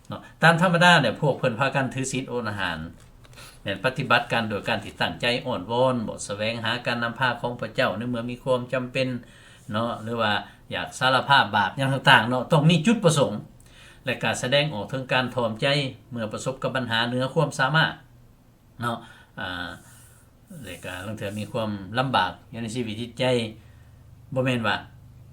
ເນາະ. ຕາມທຳມະດາແລ້ວ ພວກເພິ່ນພາກັນຖືສິນອົດອາຫານ ແມ່ນປະຕິບັດກັນໂດຍການທີ່ຕັ້ງໃຈອ້ອນວອນ, ບໍ່ສະແຫວງຫາການນຳພາຂອງພະເຈົ້າໃນເມື່ອມີຄວາມຈຳເປັນເນາະ, ຫຼືວ່າຢາກສາລະພາບບາບຫຍັງຕ່າງໆເນາະ, ຕ້ອງມີຈຸດປະສົງ ແລະ ການສະແດງອອກເຖິງການຖ່ອມໃຈເມື່ອປະສົບກັບບັນຫາເໜືອຄວາມສາມາດເນາະ. ອາ ແລະກະລາງເທື່ອມີຄວາມລຳບາກຢູ່ໃນຊີວິດຈິດໃຈ, ບໍ່ແມ່ນວ່າ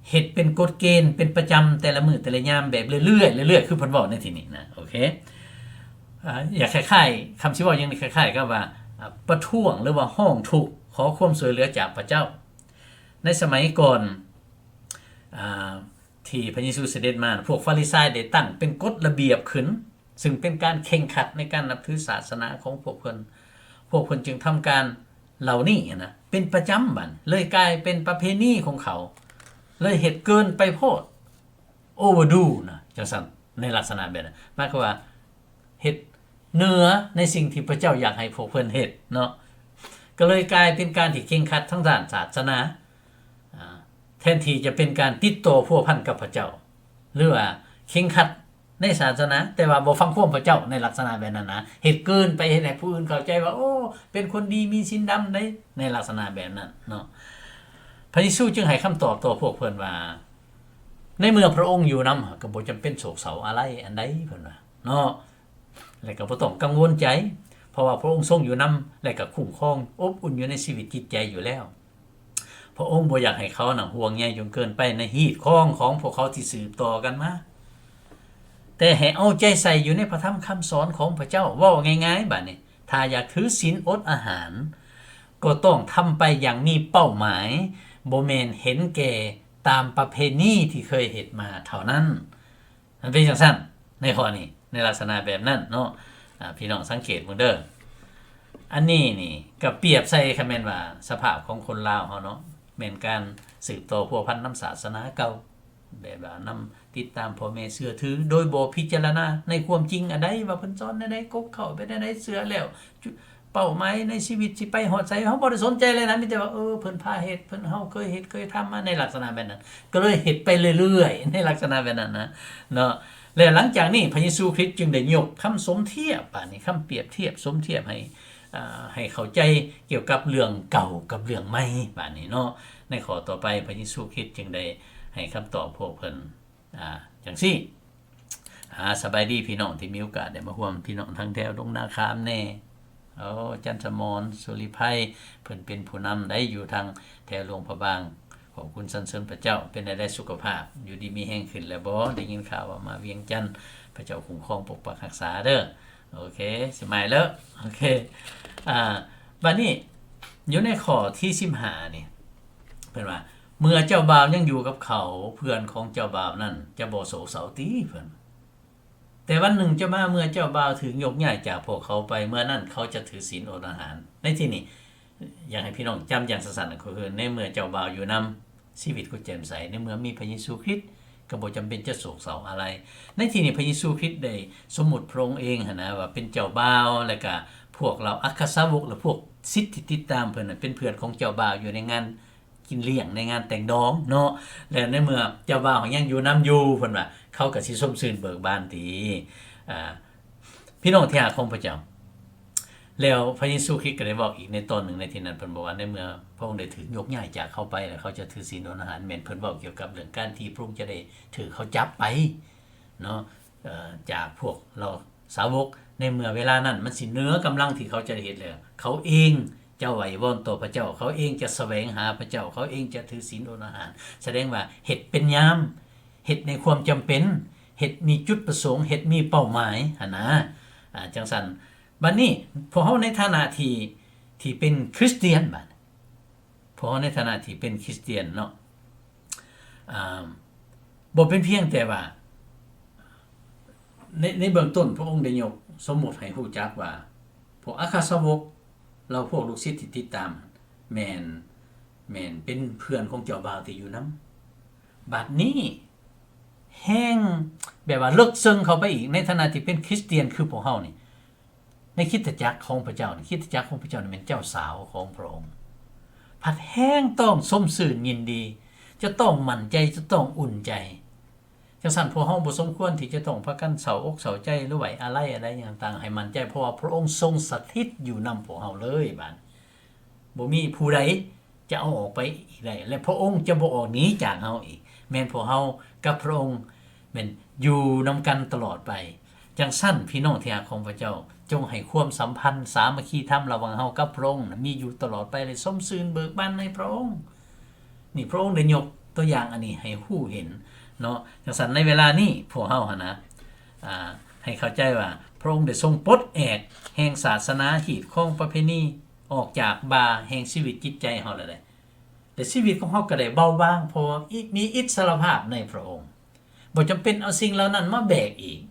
ເຮັດເປັນກົດເກນເປັນປະຈຳແຕ່ລະມື້ແຕ່ລະຍາມ ແບບເລື້ອຍໆ ເລື້ອຍໆ ຄືເພິ່ນເວົ້າໃນທີ່ນີ້ນະ. ໂອເຄ, ອາ ຢາກຄ້າຍໆ ຄຳຊິເວົ້າຫຍັງນີ້ ຄ້າຍໆກັບວ່າ ອາ ປະທ້ວງ ຫຼືວ່າຮ້ອງທຸກຂໍຄວາມຊ່ວຍເຫຼືອຈາກພະເຈົ້າ. ໃນສະໄໝກ່ອນ ອາ ທີ່ພະເຢຊູສະເດັດມາ, ພວກຟາຣິຊາຍໄດ້ຕັ້ງເປັນກົດລະບຽບຂຶ້ນ ຊຶ່ງເປັນການເຄັ່ງຄັດໃນການນັບຖືສາສະໜາຂອງພວກເພິ່ນ. ພວກເພິ່ນຈຶ່ງທຳການເຫຼົ່ານີ້ນະ ເປັນປະຈຳ, ບັດເລີຍກາຍເປັນປະເພນີຂອງເຂົາ, ເລີຍເຮັດເກີນໄປໂພດ, overdo ນະ ຈັ່ງຊັ້ນ, ໃນລັກສະນະແບບນັ້ນ. ໝາຍຄວາມວ່າເຮັດເໜືອໃນສິ່ງທີ່ພະເຈົ້າຢາກໃຫ້ພວກເພິ່ນເຮັດເນາະ, ກໍເລີຍກາຍເປັນການທີ່ເຄັ່ງຄັດທາງດ້ານສາສະໜາ. ອາ ແທນທີ່ຈະເປັນການຕິດຕໍ່ພົວພັນກັບພະເຈົ້າ ຫຼືວ່າເຄັ່ງຄັດໃນສາສະໜາ ແຕ່ວ່າບໍ່ຟັງຄວາມພະເຈົ້າໃນລັກສະນະແບບນັ້ນນະ, ເຮັດເກີນໄປ, ເຮັດໃຫ້ຜູ້ອື່ນເຂົ້າໃຈວ່າ ໂອ້ ເປັນຄົນດີມີສິນດຳໃດ໋ ໃນລັກສະນະແບບນັ້ນເນາະ. ພະເຢຊູຈຶ່ງໃຫ້ຄຳຕອບຕໍ່ພວກເພິ່ນວ່າ ໃນເມື່ອພະອົງຢູ່ນຳ ກໍບໍ່ຈຳເປັນໂສກເສົ້າອາໄລອັນໃດ ເພິ່ນວ່າເນາະ. ແລະກໍບໍ່ຕ້ອງກັງວົນໃຈ ເພາະວ່າພະອົງຊົງຢູ່ນຳ ແລະກໍຄຸ້ມຄອງອົບອຸ່ນຢູ່ໃນຊີວິດຈິດໃຈຢູ່ແລ້ວ. ພະອົງບໍ່ຢາກໃຫ້ເຂົານະຫ່ວງໃຍຈົນເກີນໄປໃນຮີດຄອງຂອງພວກເຂົາທີ່ສືບຕໍ່ກັນມາ, ແຕ່ໃຫ້ເອົາໃຈໃສ່ຢູ່ໃນພະທຳຄຳສອນຂອງພະເຈົ້າ. ເວົ້າງ່າຍໆ ບາດນີ້ ຖ້າຢາກຖືສິນອົດອາຫານ ກໍຕ້ອງທຳໄປຢ່າງມີເປົ້າໝາຍ, ບໍ່ແມ່ນເຫັນແກ່ຕາມປະເພນີທີ່ເຄີຍເຮັດມາເທົ່ານັ້ນ. ມັນເປັນຈັ່ງຊັ້ນໃນຂໍ້ນີ້ ໃນລັກສະນະແບບນັ້ນເນາະ. ອາ ພີ່ນ້ອງສັງເກດເບິ່ງເດີ. ອັນນີ້ນີ້ກໍປຽບໃສ່ ຄັນແມ່ນວ່າສະພາບຂອງຄົນລາວເຮົາເນາະ, ແມ່ນການສືບຕໍ່ພົວພັນນຳສາສະໜາເກົ່າ, ແບບວ່ານຳຕິດຕາມພໍ່ແມ່ເຊື່ອຖື ໂດຍບໍ່ພິຈາລະນາໃນຄວາມຈິງອັນໃດ ວ່າເພິ່ນສອນແນວໃດ, ກົກເຂົ້າເປັນແນວໃດ, ເຊື່ອແລ້ວ ເປົ້າໝາຍໃນຊີວິດຊິໄປຮອດໃສ ເຮົາບໍ່ໄດ້ສົນໃຈເລີຍນະ, ມີແຕ່ວ່າ ເອີ ເພິ່ນພາເຮັດ, ເພິ່ນ ເຮົາເຄີຍເຮັດເຄີຍທຳມາໃນລັກສະນະແບບນັ້ນ, ກໍເລີຍເຮັດໄປເລື້ອຍໆໃນລັກສະນະແບບນັ້ນນະເນາະ. ແລະ ຫຼັງຈາກນີ້ ພະເຢຊູຄຣິດຈຶ່ງໄດ້ຍົກຄຳສົມທຽບ, ບາດນີ້ຄຳປຽບທຽບ ສົມທຽບໃຫ້ ອາ ໃຫ້ເຂົ້າໃຈກ່ຽວກັບເລື່ອງເກົ່າກັບເລື່ອງໃໝ່ ບາດນີ້ເນາະ. ໃນຂໍ້ຕໍ່ໄປ ພະເຢຊູຄຣິດຈຶ່ງໄດ້ໃຫ້ຄຳຕອບພວກເພິ່ນ ອາ ຈັ່ງຊີ້. ອາ ສະບາຍດີພີ່ນ້ອງທີ່ມີໂອກາດໄດ້ມາຮ່ວມ, ພີ່ນ້ອງທາງແຖວດົງນາຂາມແດ່, ໂອ້ ຈັນສະໝອນ ສຸລິໄພ ເພິ່ນເປັນຜູ້ນຳໄດ້ຢູ່ທາງແຖວຫຼວງພະບາງ. ຂອບຄຸນສັນເສີນພະເຈົ້າ. ເປັນແນວໃດສຸຂະພາບ? ຢູ່ດີມີແຮງຂຶ້ນແລ້ວບໍ່? ໄດ້ຍິນຂ່າວວ່າມາວຽງຈັນ, ພະເຈົ້າຄຸ້ມຄອງປົກປັກຮັກສາເດີ. ໂອເຄ ສະມາຍເລີ. ໂອເຄ ອາ ບາດນີ້ຢູ່ໃນຂໍ້ທີສິບຫ້ານີ້ ເພິ່ນວ່າ ເມື່ອເຈົ້າບ່າວຍັງຢູ່ກັບເຂົາ, ເພື່ອນຂອງເຈົ້າບ່າວນັ້ນຈະບໍ່ໂສກເສົ້າຕິ? ເພິ່ນ ແຕ່ວັນໜຶ່ງຈະມາ ເມື່ອເຈົ້າບ່າວຖືກຍົກຍ້າຍຈາກພວກເຂົາໄປ, ເມື່ອນັ້ນເຂົາຈະຖືສິນອົດອາຫານ. ໃນທີ່ນີ້ ຢາກໃຫ້ພີ່ນ້ອງຈຳຢ່າງສັ້ນໆ ກໍຄື ໃນເມື່ອເຈົ້າບ່າວຢູ່ນຳ, ຊີວິດກໍແຈ່ມໃສ, ໃນເມື່ອມີພະເຢຊູຄຣິດ ກໍບໍ່ຈຳເປັນຈະໂສກເສົ້າອາໄລ. ໃນທີ່ນີ້ ພະເຢຊູຄຣິດໄດ້ສົມມຸດພະອົງເອງຫັ້ນນະ ວ່າເປັນເຈົ້າບ່າວ, ແລະກະພວກເຫຼົ່າອັກຄະສາວົກ ແລະພວກສິດທີ່ຕິດຕາມເພິ່ນນະ ເປັນເພື່ອນຂອງເຈົ້າບ່າວຢູ່ໃນງານ ກິນລ້ຽງໃນງານແຕ່ງດອງເນາະ. ແລ້ວໃນເມື່ອເຈົ້າບ່າວຍັງຢູ່ນຳຢູ່, ເພິ່ນວ່າ ເຂົາກໍຊິຊົມຊື່ນເບີກບານຕິ? ອາ ພີ່ນ້ອງທີ່ຮັກຂອງພະເຈົ້າ, ແລ້ວພະເຢຊູຄຣິດກໍໄດ້ເວົ້າອີກໃນຕອນໜຶ່ງໃນທີ່ນັ້ນ, ເພິ່ນບອກວ່າ ໃນເມື່ອພະອົງໄດ້ຖືກຍົກຍ້າຍຈາກເຂົາໄປ ແລ້ວເຂົາຈະຖືສິນອົດອາຫານ, ແມ່ນເພິ່ນເວົ້າກ່ຽວກັບເລື່ອງການທີ່ພະອົງຈະໄດ້ຖືກເຂົາຈັບໄປເນາະ. ເອີ ຈາກພວກເຫຼົ່າສາວົກ, ໃນເມື່ອເວລານັ້ນມັນຊິເໜືອກຳລັງທີ່ເຂົາຈະໄດ້ເຮັດແລ້ວ, ເຂົາເອງຈະໄຫວ້ວອນຕໍ່ພະເຈົ້າ, ເຂົາເອງຈະສະແຫວງຫາພະເຈົ້າ, ເຂົາເອງຈະຖືສິນອົດອາຫານ, ສະແດງວ່າເຮັດເປັນຍາມ, ເຮັດໃນຄວາມຈຳເປັນ, ເຮັດມີຈຸດປະສົງ, ເຮັດມີເປົ້າໝາຍຫັ້ນນະ. ອາ ຈັ່ງຊັ້ນ, ບັດນີ້ພວກເຮົາໃນຖານະທີ່ ທີ່ເປັນຄຣິສຕຽນ, ບັດ ພວກເຮົາໃນຖານະທີ່ເປັນຄຣິສຕຽນເນາະ, ອາ ບໍ່ເປັນພຽງແຕ່ວ່າ ໃນ ໃນເບື້ອງຕົ້ນພະອົງໄດ້ຍົກສົມມຸດໃຫ້ຮູ້ຈັກວ່າ ພວກອັກຄະສາວົກ ແລະ ພວກລູກສິດທີ່ຕິດຕາມ ແມ່ນ ແມ່ນເປັນເພື່ອນຂອງເຈົ້າບ່າວທີ່ຢູ່ນຳ. ບັດນີ້ແຮ່ງແບບວ່າເລິກເຊິ່ງເຂົ້າໄປອີກ ໃນຖານະທີ່ເປັນຄຣິສຕຽນຄືພວກເຮົານີ້ ໃນຄຣິສຕະຈັກຂອງພະເຈົ້ານີ້, ຄຣິສຕະຈັກຂອງພະເຈົ້ານີ້ແມ່ນເຈົ້າສາວຂອງພະອົງ, ພັດແຮ່ງຕ້ອງຊົມຊື່ນຍິນດີ, ຈະຕ້ອງໝັ້ນໃຈ, ຈະຕ້ອງອຸ່ນໃຈ. ຈັ່ງຊັ້ນ ພວກເຮົາບໍ່ສົມຄວນທີ່ຈະຕ້ອງພາກັນເສົ້າອົກເສົ້າໃຈ ຫຼື ໄວ້ອາໄລອະໄລຫຍັງຕ່າງໆ ໃຫ້ໝັ້ນໃຈ, ເພາະວ່າພະອົງຊົງສະຖິດຢູ່ນຳພວກເຮົາເລີຍ. ບາດ ບໍ່ມີຜູ້ໃດຈະເອົາອອກໄປອີກໄດ້ ແລະ ພະອົງຈະບໍ່ອອກໜີຈາກເຮົາອີກ. ແມ່ນພວກເຮົາກັບພະອົງແມ່ນຢູ່ນຳກັນຕະຫຼອດໄປ. ຈັ່ງຊັ້ນ ພີ່ນ້ອງທີ່ຮັກຂອງພະເຈົ້າ, ຈົ່ງໃຫ້ຄວາມສຳພັນສາມັກຄີທຳລະຫວ່າງເຮົາກັບພະອົງນະ ມີຢູ່ຕະຫຼອດໄປ ແລະ ຊົມຊື່ນເບີກບານໃນພະອົງ. ນີ້ ພະອົງໄດ້ຍົກຕົວຢ່າງອັນນີ້ໃຫ້ຮູ້ເຫັນເນາະ. ຈັ່ງຊັ້ນ ໃນເວລານີ້ພວກເຮົາຫັ້ນນະ ອາ ໃຫ້ເຂົ້າໃຈວ່າ ພະອົງໄດ້ຊົງປົດແອກແຫ່ງສາສະໜາ, ຮີດຄອງປະເພນີ ອອກຈາກບ່າແຫ່ງຊີວິດຈິດໃຈເຮົາແລ້ວເດ້ ແລະ ຊີວິດຂອງເຮົາກໍໄດ້ເບົາບາງ ເພາະວ່າ ມີອິດສະຫຼະພາບໃນພະອົງ, ບໍ່ຈຳເປັນເອົາສິ່ງເຫຼົ່ານັ້ນມາແບກອີກ.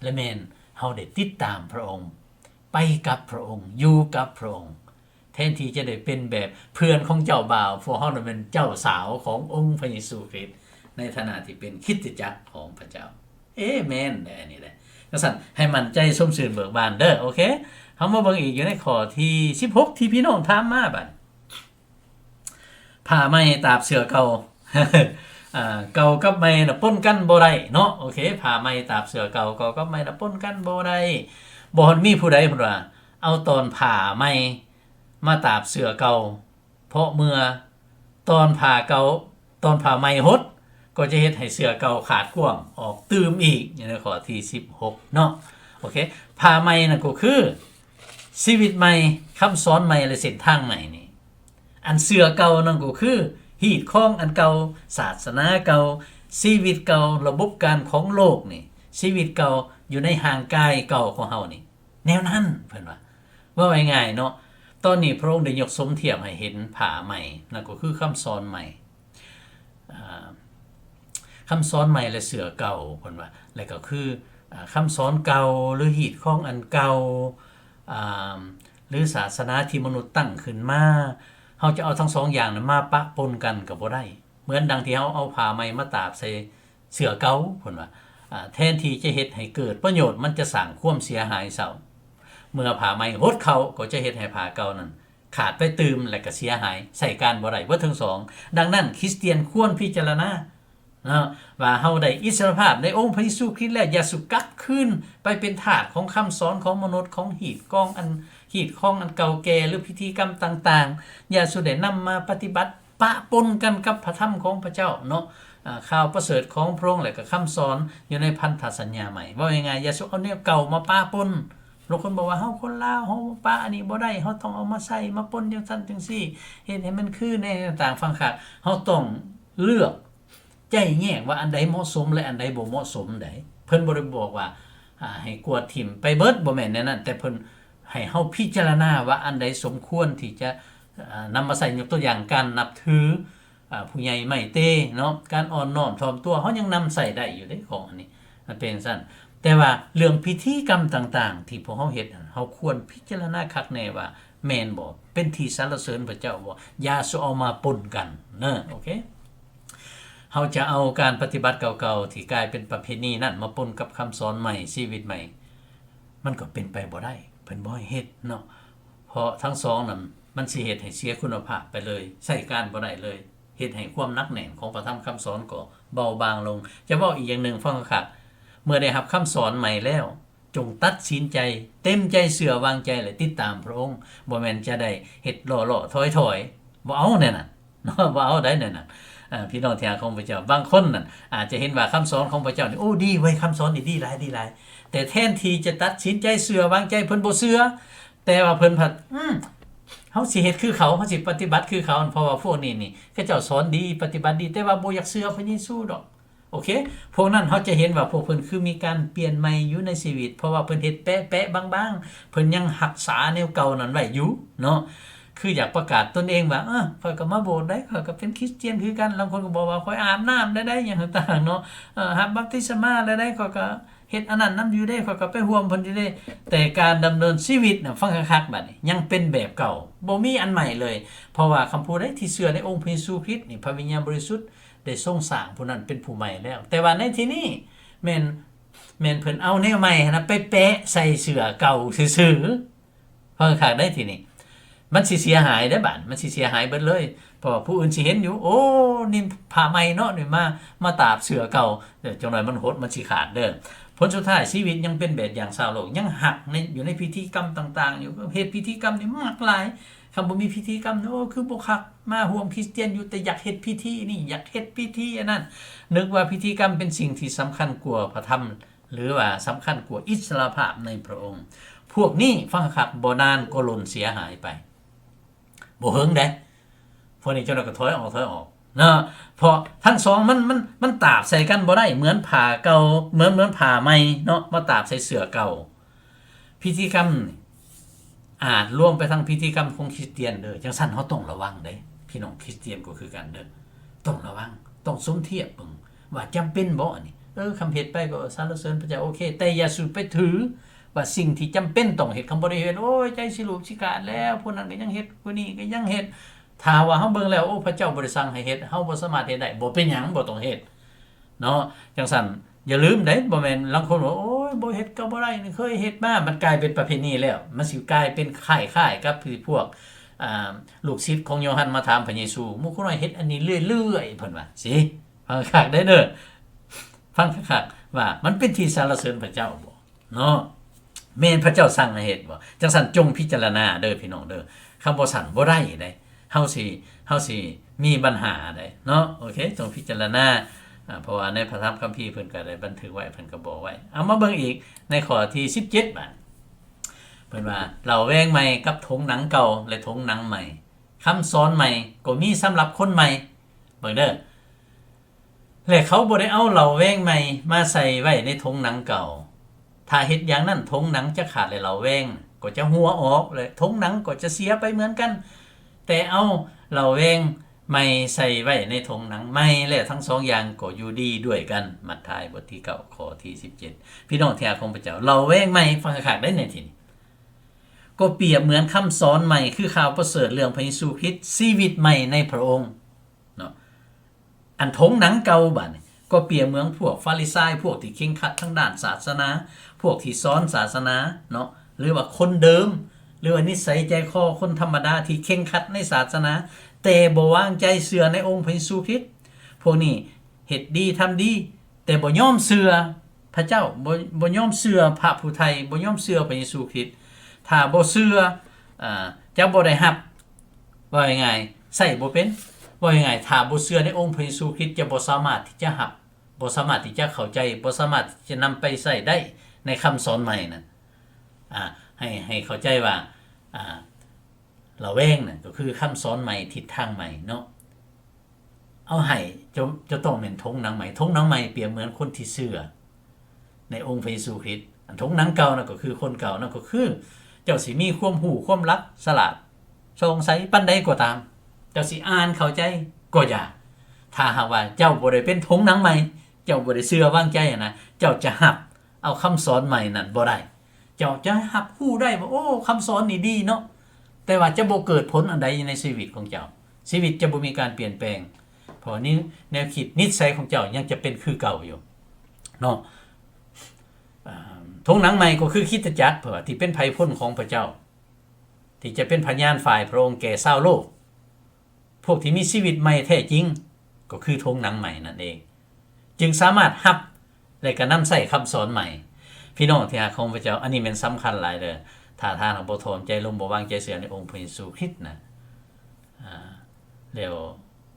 ແລະ ແມ່ນເຮົາໄດ້ຕິດຕາມພະອົງ, ໄປກັບພະອົງ, ຢູ່ກັບພະອົງ, ແທນທີ່ຈະໄດ້ເປັນແບບເພື່ອນຂອງເຈົ້າບ່າວ, ພວກເຮົານັ້ນແມ່ນເຈົ້າສາວຂອງອົງພະເຢຊູຄຣິດ ໃນຖານະທີ່ເປັນຄຣິສຕະຈັກຂອງພະເຈົ້າ. ເອແມນເດ້ ອັນນີ້ແຫຼະ. ຈັ່ງຊັ້ນ ໃຫ້ໝັ້ນໃຈ ຊົມຊື່ນເບີກບານເດີ. ໂອເຄ, ເຮົາມາເບິ່ງອີກຢູ່ໃນຂໍ້ທີສິບຫົກ ທີ່ພີ່ນ້ອງຖາມມາ. ບາດ ຜ້າໃໝ່ຕາບເສື້ອເກົ່າ, ອາ ເກົ່າກັບໃໝ່ນະປົນກັນບໍ່ໄດ້ເນາະ. ໂອເຄ, ຜ້າໃໝ່ຕາບເສື້ອເກົ່າ, ເກົ່າກັບໃໝ່ນະປົນກັນບໍ່ໄດ້. ບໍ່ທັນມີຜູ້ໃດ ເພິ່ນວ່າ ເອົາຕອນຜ້າໃໝ່ມາຕາບເສື້ອເກົ່າ, ເພາະເມື່ອຕອນຜ້າເກົ່າ, ຕອນຜ້າໃໝ່ຫົດ ກໍຈະເຮັດໃຫ້ເສື້ອເກົ່າຂາດກວ້າງອອກຕື່ມອີກ, ຢູ່ໃນຂໍ້ທີສິບຫົກເນາະ. ໂອເຄ, ຜ້າໃໝ່ນັ້ນກໍຄືຊີວິດໃໝ່, ຄຳສອນໃໝ່ ແລະ ເສັ້ນທາງໃໝ່ນີ້. ອັນເສື້ອເກົ່ານັ້ນກໍຄື ຮີດຄອງອັນເກົ່າ, ສາສະໜາເກົ່າ, ຊີວິດເກົ່າ, ລະບົບການຂອງໂລກນີ້, ຊີວິດເກົ່າຢູ່ໃນຮ່າງກາຍເກົ່າຂອງເຮົານີ້. ແນວນັ້ນ ເພິ່ນວ່າ. ເວົ້າງ່າຍໆເນາະ, ຕອນນີ້ພະອົງໄດ້ຍົກສົມທຽບໃຫ້ເຫັນຜ້າໃໝ່, ນັ້ນກໍຄືຄຳສອນໃໝ່. ອາ ຄຳສອນໃໝ່ ແລະ ເສື້ອເກົ່າ ເພິ່ນວ່າ, ແລະ ກໍຄື ອາ ຄຳສອນເກົ່າ ຫຼື ຮີດຄອງອັນເກົ່າ, ອາ ຫຼື ສາສະໜາທີ່ມະນຸດຕັ້ງຂຶ້ນມາ. ເຮົາຈະເອົາທັງສອງຢ່າງນັ້ນມາປະປົນກັນກໍບໍ່ໄດ້. ເໝືອນດັ່ງທີ່ເຮົາເອົາຜ້າໃໝ່ມາຕາກໃສ່ເສື້ອເກົ່າ, ເພິ່ນວ່າ, ອາ ແທນທີ່ຈະເຮັດໃຫ້ເກີດປະໂຫຍດ, ມັນຈະສ້າງຄວາມເສຍຫາຍເຊົາ. ເມື່ອຜ້າໃໝ່ຫົດເຂົ້າ, ກໍຈະເຮັດໃຫ້ຜ້າເກົ່ານັ້ນ ຂາດໄປຕື່ມ ແລະ ກະເສຍຫາຍ, ໃຊ້ການບໍ່ໄດ້ເບິດທັງສອງ. ດັ່ງນັ້ນ ຄຣິສຕຽນຄວນພິຈາລະນາເນາະ ວ່າເຮົາໄດ້ອິດສະຫຼະພາບໃນອົງພະເຢຊູຄຣິດແລ້ວ, ຢ່າສູ່ກັບຄືນໄປເປັນທາດຂອງຄຳສອນຂອງມະນຸດ, ຂອງຮີດຄອງອັນ, ຮີດຄອງອັນເກົ່າແກ່ ຫຼື ພິທີກຳຕ່າງໆ. ຢ່າສູ່ໄດ້ນຳມາປະຕິບັດປະປົນກັນກັບພະທຳຂອງພະເຈົ້າເນາະ. ອາ, ຂ່າວປະເສີດຂອງພະອົງ ແລະ ກໍຄຳສອນຢູ່ໃນພັນທະສັນຍາໃໝ່. ເວົ້າງ່າຍໆ, ຢ່າສູ່ເອົາແນວເກົ່າມາປະປົນ. ບາງຄົນບອກວ່າ ເຮົາຄົນລາວ ເຮົາປະອັນນີ້ບໍ່ໄດ້, ເຮົາຕ້ອງເອົາມາໃສ່ມາປົນຈັ່ງຊັ້ນຈັ່ງຊີ້, ເຮັດໃຫ້ມັນຄືແນວຕ່າງໆ. ຟັງຄັກ, ເຮົາຕ້ອງເລືອກ ໄຈ້ແຍກວ່າອັນໃດເໝາະສົມ ແລະ ອັນໃດບໍ່ເໝາະສົມໃດ. ເພິ່ນບໍ່ໄດ້ບອກວ່າ ອາ ໃຫ້ກວາດຖິ້ມໄປເບິດ, ບໍ່ແມ່ນແນວນັ້ນ, ແຕ່ເພິ່ນໃຫ້ເຮົາພິຈາລະນາວ່າອັນໃດສົມຄວນທີ່ຈະ ອາ ນຳມາໃຊ້. ຍົກຕົວຢ່າງ ການນັບຖື ອາ ຜູ້ໃຫຍ່ໄມ້ເຕເນາະ, ການອ່ອນນ້ອມຖ່ອມຕົວ ເຮົາຍັງນຳໃຊ້ໄດ້ຢູ່ເດ້ ຂອງອັນນີ້ ມັນເປັນຈັ່ງຊັ້ນ. ແຕ່ວ່າເລື່ອງພິທີກຳຕ່າງໆທີ່ພວກເຮົາເຮັດນັ້ນ ເຮົາຄວນພິຈາລະນາຄັກແນ່ວ່າແມ່ນບໍ່, ເປັນທີ່ສັນລະເສີນພະເຈົ້າບໍ່, ຢ່າສູ່ເອົາມາປົນກັນເນີ. ໂອເຄ, ເຮົາຈະເອົາການປະຕິບັດເກົ່າໆທີ່ກາຍເປັນປະເພນີນັ້ນມາປົນກັບຄຳສອນໃໝ່, ຊີວິດໃໝ່, ມັນກໍເປັນໄປບໍ່ໄດ້. ເພິ່ນບໍ່ໃຫ້ເຮັດເນາະ, ເພາະທັງສອງນັ້ນມັນຊິເຮັດໃຫ້ເສຍຄຸນນະພາບໄປເລີຍ, ໃຊ້ການບໍ່ໄດ້ເລີຍ, ເຮັດໃຫ້ຄວາມໜັກແໜ້ນຂອງພະທຳຄຳສອນກໍເບົາບາງລົງ. ຈະເວົ້າອີກຢ່າງໜຶ່ງ, ຟັງຄັກ, ເມື່ອໄດ້ຮັບຄຳສອນໃໝ່ແລ້ວ, ຈົ່ງຕັດສິນໃຈ, ເຕັມໃຈເຊື່ອວາງໃຈ ແລະ ຕິດຕາມພະອົງ, ບໍ່ແມ່ນຈະໄດ້ເຮັດຫຼໍ່ໆຖອຍໆ, ບໍ່ເອົາແນວນັ້ນເນາະ, ບໍ່ເອົາໃດແນວນັ້ນ. ອາ, ພີ່ນ້ອງທີ່ຮັກຂອງພະເຈົ້າ, ບາງຄົນນັ້ນອາດຈະເຫັນວ່າຄຳສອນຂອງພະເຈົ້ານີ້, ໂອ້, ດີເວີຍ, ຄຳສອນນີ້ດີຫຼາຍ, ດີຫຼາຍ, ແຕ່ແທນທີ່ຈະຕັດສິນໃຈເຊື່ອວາງໃຈ, ເພິ່ນບໍ່ເຊື່ອ, ແຕ່ວ່າເພິ່ນພັດ, ອືມ, ເຮົາຊິເຮັດຄືເຂົາ, ເຮົາຊິປະຕິບັດຄືເຂົາ, ເພາະວ່າພວກນີ້ນີ້ ເຂົາເຈົ້າສອນດີ, ປະຕິບັດດີ, ແຕ່ວ່າບໍ່ຢາກເຊື່ອພະເຢຊູດອກ. ໂອເຄ ພວກນັ້ນເຮົາຈະເຫັນວ່າພວກເພິ່ນຄືມີການປ່ຽນໃໝ່ຢູ່ໃນຊີວິດ ເພາະວ່າເພິ່ນເຮັດແປະໆບາງໆ ເພິ່ນຍັງຮັກສາແນວເກົ່ານັ້ນໄວ້ຢູ່ເນາະ ຄືຢາກປະກາດຕົນເອງວ່າ ເອີ ຂ້ອຍກໍມາໂບດໄດ໋ ຂ້ອຍກໍເປັນຄຣິສຕຽນຄືກັນ ລາງຄົນກໍບອກວ່າ ຂ້ອຍອາບນ້ຳແລ້ວໄດ໋ ຫຍັງຕ່າງໆເນາະ ເອີ ຮັບບັບຕິສະມາແລ້ວໄດ໋ ຂ້ອຍກໍເຮັດອັນນັ້ນນຳຢູ່ເດ້ ຂ້ອຍກໍໄປຮ່ວມເພິ່ນຢູ່ເດ້. ແຕ່ການດຳເນີນຊີວິດນະ ຟັງຄັກໆ ບາດນີ້ ຍັງເປັນແບບເກົ່າ ບໍ່ມີອັນໃໝ່ເລີຍ ເພາະວ່າຄຳຜູ້ໃດທີ່ເຊື່ອໃນອົງພະເຢຊູຄຣິດນີ້ ພະວິນຍານບໍລິສຸດ ໄດ້ຊົງສ້າງຜູ້ນັ້ນເປັນຜູ້ໃໝ່ແລ້ວ. ແຕ່ວ່າໃນທີ່ນີ້ແມ່ນ ແມ່ນເພິ່ນເອົາແນວໃໝ່ຫັ້ນນະໄປແປະໃສ່ເສື້ອເກົ່າຊື່ໆ. ຟັງຄັກໄດ໋ທີນີ້ ມັນຊິເສຍຫາຍເດ້ບາດ ມັນຊິເສຍຫາຍເບິດເລີຍ. ເພາະວ່າຜູ້ອື່ນຊິເຫັນຢູ່ ໂອ້ ນີ້ຜ້າໃໝ່ເນາະ ນີ້ມາ ມາຕາບເສື້ອເກົ່າ ເອີ ຈັກໜ້ອຍມັນຫົດ ມັນຊິຂາດເດີ້. ຜົນສຸດທ້າຍຊີວິດຍັງເປັນແບບຢ່າງຊາວໂລກ ຍັງຮັກໃນ ຢູ່ໃນພິທີກຳຕ່າງໆຢູ່ ເຮັດພິທີກຳນີ້ມັກຫຼາຍ. ຄັນບໍ່ມີພິທີກຳນີ້ ໂອ້ ຄືບໍ່ຄັກ ມາຮ່ວມຄຣິສຕຽນຢູ່ ແຕ່ຢາກເຮັດພິທີນີ້ ຢາກເຮັດພິທີອັນນັ້ນ ນຶກວ່າພິທີກຳເປັນສິ່ງທີ່ສຳຄັນກວ່າພະທຳ ຫຼືວ່າສຳຄັນກວ່າອິດສະຫຼະພາບໃນພະອົງ. ພວກນີ້ ຟັງຄັກໆ ບໍ່ນານກໍຫຼົ່ນເສຍຫາຍໄປ ບໍ່ເຫິງເດ້. ພວກນີ້ເຈົ້າໜ້ອຍກໍຖອຍອອກ ຖອຍອອກເນາະ ເພາະທັງສອງມັນ ມັນ ມັນຕາບໃສ່ກັນບໍ່ໄດ້ ເໝືອນຜ້າເກົ່າ ເໝືອນ ເໝືອນຜ້າໃໝ່ເນາະ ມາຕາບໃສ່ເສື້ອເກົ່າ. ພິທີກຳອາດລວມໄປທັງພິທີກຳຂອງຄຣິສຕຽນເດີ້. ຈັ່ງຊັ້ນເຮົາຕ້ອງລະວັງເດ້ ພີ່ນ້ອງຄຣິສຕຽນກໍຄືກັນເດີ້ ຕ້ອງລະວັງ ຕ້ອງສົມທຽບເບິ່ງວ່າຈຳເປັນບໍ່ອັນນີ້. ເອີ ຄຳເຮັດໄປກໍສັນລະເສີນພະເຈົ້າ ໂອເຄ ແຕ່ຢ່າສູ່ໄປຖືວ່າສິ່ງທີ່ຈຳເປັນຕ້ອງເຮັດ ຄັນບໍ່ໄດ້ເຮັດ ໂອ້ຍ ໃຈຊິລູບຊິຂາດແລ້ວ ຜູ້ນັ້ນກໍຍັງເຮັດ ຜູ້ນີ້ກໍຍັງເຮັດ. ຖ້າວ່າເຮົາເບິ່ງແລ້ວ ໂອ້ ພະເຈົ້າບໍ່ໄດ້ສັ່ງໃຫ້ເຮັດ ເຮົາບໍ່ສາມາດເຮັດໄດ້ ບໍ່ເປັນຫຍັງ ບໍ່ຕ້ອງເຮັດເນາະ. ຈັ່ງຊັ້ນຢ່າລືມເດ້ ບໍ່ແມ່ນລາງຄົນວ່າ ໂອ້ຍ ບໍ່ເຮັດກໍບໍ່ໄດ້ ເຄີຍເຮັດມາ ມັນກາຍເປັນປະເພນີແລ້ວ ມັນຊິກາຍເປັນຄ້າຍໆກັບທີ່ພວກ ອ່າ ລູກສິດຂອງໂຍຮັນມາຖາມພະເຢຊູ ໝູ່ຄົນນ້ອຍເຮັດອັນນີ້ເລື້ອຍໆ ເພິ່ນວ່າຊິ. ຟັງຄັກໄດ້ເດີ້ ຟັງຄັກໆ ວ່າມັນເປັນທີ່ສັນລະເສີນພະເຈົ້າບໍ່ ເນາະ ແມ່ນພະເຈົ້າສັ່ງໃຫ້ເຮັດບໍ່? ຈັ່ງຊັ້ນຈົ່ງພິຈາລະນາເດີ້ພີ່ນ້ອງເດີ້ ຄັນບໍ່ຊັ້ນບໍ່ໄດ້ເດ້ ເຮົາຊິ ເຮົາຊິມີບັນຫາເດ້ເນາະ. ໂອເຄ ຈົ່ງພິຈາລະນາ ອາ ເພາະວ່າໃນພະທຳຄຳພີເພິ່ນກໍໄດ້ບັນທຶກໄວ້ ເພິ່ນກໍບອກໄວ້. ເອົາມາເບິ່ງອີກໃນຂໍ້ທີສິບເຈັດ ບາດ ເພິ່ນວ່າ ເຫຼົ່າແວງໃໝ່ກັບຖົງໜັງເກົ່າ ແລະ ຖົງໜັງໃໝ່ ຄຳສອນໃໝ່ກໍມີສຳລັບຄົນໃໝ່. ເບິ່ງເດີ້ ແລະ ເຂົາບໍ່ໄດ້ເອົາເຫຼົ້າແວງໃໝ່ມາໃສ່ໄວ້ໃນຖົງໜັງເກົ່າ. ຖ້າເຮັດຢ່າງນັ້ນ ຖົງໜັງຈະຂາດ ແລະ ເຫຼົ້າແວງກໍຈະຮົ່ວອອກ ແລະ ຖົງໜັງກໍຈະເສຍໄປເໝືອນກັນ. ແຕ່ເອົາເຫຼົ້າແວງໃໝ່ໃສ່ໄວ້ໃນຖົງໜັງໃໝ່ ແລະ ທັງສອງຢ່າງກໍຢູ່ດີດ້ວຍກັນ. ມັດທາຍບົດທີເກົ້າ ຂໍ້ທີສິບເຈັດ. ພີ່ນ້ອງທີ່ຮັກຂອງພະເຈົ້າ, ເຫຼົ້າແວງໃໝ່, ຟັງຄັກໆ ໄດ້ໃນທີ່ນີ້, ກໍປຽບເໝືອນຄຳສອນໃໝ່ ຄືຂ່າວປະເສີດເລື່ອງພະເຢຊູຄຣິດ, ຊີວິດໃໝ່ໃນພະອົງເນາະ. ອັນຖົງໜັງເກົ່າບາດນີ້ ກໍປຽບເໝືອນພວກຟາຣິຊາຍ, ພວກທີ່ເຄັ່ງຄັດທາງດ້ານສາສະໜາ, ພວກທີ່ສອນສາສະໜາເນາະ, ຫຼືວ່າຄົນເດີມ, ຫຼືວ່ານິໄສໃຈຄໍຄົນທຳມະດາທີ່ເຄັ່ງຄັດໃນສາສະໜາ, ແຕ່ບໍ່ວາງໃຈເຊື່ອໃນອົງພະເຢຊູຄຣິດ. ພວກນີ້ເຮັດດີທຳດີ, ແຕ່ບໍ່ຍອມເຊື່ອພະເຈົ້າ, ບໍ່ ບໍ່ຍອມເຊື່ອພະຜູ້ໄຖ່, ບໍ່ຍອມເຊື່ອພະເຢຊູຄຣິດ. ຖ້າບໍ່ເຊື່ອ, ອາ, ຈະບໍ່ໄດ້ຮັບ. ເວົ້າງ່າຍໆ ໃຊ້ບໍ່ເປັນ. ເວົ້າງ່າຍໆ ຖ້າບໍ່ເຊື່ອໃນອົງພະເຢຊູຄຣິດ ຈະບໍ່ສາມາດທີ່ຈະຮັບ, ບໍ່ສາມາດທີ່ຈະເຂົ້າໃຈ, ບໍ່ສາມາດທີ່ຈະນຳໄປໃຊ້ໄດ້ໃນຄຳສອນໃໝ່ນັ້ນ. ອາ, ໃຫ້, ໃຫ້ເຂົ້າໃຈວ່າ, ອາ, ລະແວງນັ້ນກໍຄືຄຳສອນໃໝ່, ທິດທາງໃໝ່ເນາະ. ເອົາໃຫ້ ເຈົ້າ, ເຈົ້າຕ້ອງແມ່ນຖົງໜັງໃໝ່. ຖົງໜັງໃໝ່ປຽບເໝືອນຄົນທີ່ເຊື່ອໃນອົງພະເຢຊູຄຣິດ. ອັນຖົງໜັງເກົ່ານັ້ນກໍຄືຄົນເກົ່າ, ນັ້ນກໍຄືເຈົ້າຊິມີຄວາມຮູ້ຄວາມລັກສະຫຼາດ ຊ່ອງໃສປານໃດກໍຕາມ, ເຈົ້າຊິອ່ານເຂົ້າໃຈກໍຢ່າ, ຖ້າຫາກວ່າເຈົ້າບໍ່ໄດ້ເປັນຖົງໜັງໃໝ່, ເຈົ້າບໍ່ໄດ້ເຊື່ອວາງໃຈຫັ້ນນະ, ເຈົ້າຈະຮັບເອົາຄຳສອນໃໝ່ນັ້ນບໍ່ໄດ້. ເຈົ້າຈະຮັບຮູ້ໄດ້ວ່າ ໂອ້ ຄຳສອນນີ້ດີເນາະ, ແຕ່ວ່າຈະບໍ່ເກີດຜົນອັນໃດໃນຊີວິດຂອງເຈົ້າ. ຊີວິດຈະບໍ່ມີການປ່ຽນແປງ, ເພາະວ່ານີ້ແນວຄິດນິໄສຂອງເຈົ້າຍັງຈະເປັນຄືເກົ່າຢູ່ເນາະ. ອາ, ຖົງໜັງໃໝ່ກໍຄືຄຣິສຕະຈັກ, ເພາະວ່າທີ່ເປັນໄພພົນຂອງພະເຈົ້າ, ທີ່ຈະເປັນພະຍານຝ່າຍພະອົງແກ່ຊາວໂລກ. ພວກທີ່ມີຊີວິດໃໝ່ແທ້ຈິງ ກໍຄືຖົງໜັງໃໝ່ນັ້ນເອງ, ຈຶ່ງສາມາດຮັບ ແລະ ກະນຳໃຊ້ຄຳສອນໃໝ່. ພີ່ນ້ອງທີ່ຮັກຂອງພະເຈົ້າ, ອັນນີ້ແມ່ນສຳຄັນຫຼາຍເດີ້. ຖ້າທ່ານບໍ່ຖ່ອມໃຈລົງ, ບໍ່ວາງໃຈເຊື່ອໃນອົງພະເຢຊູຄຣິດນະ, ອາ, ແລ້ວ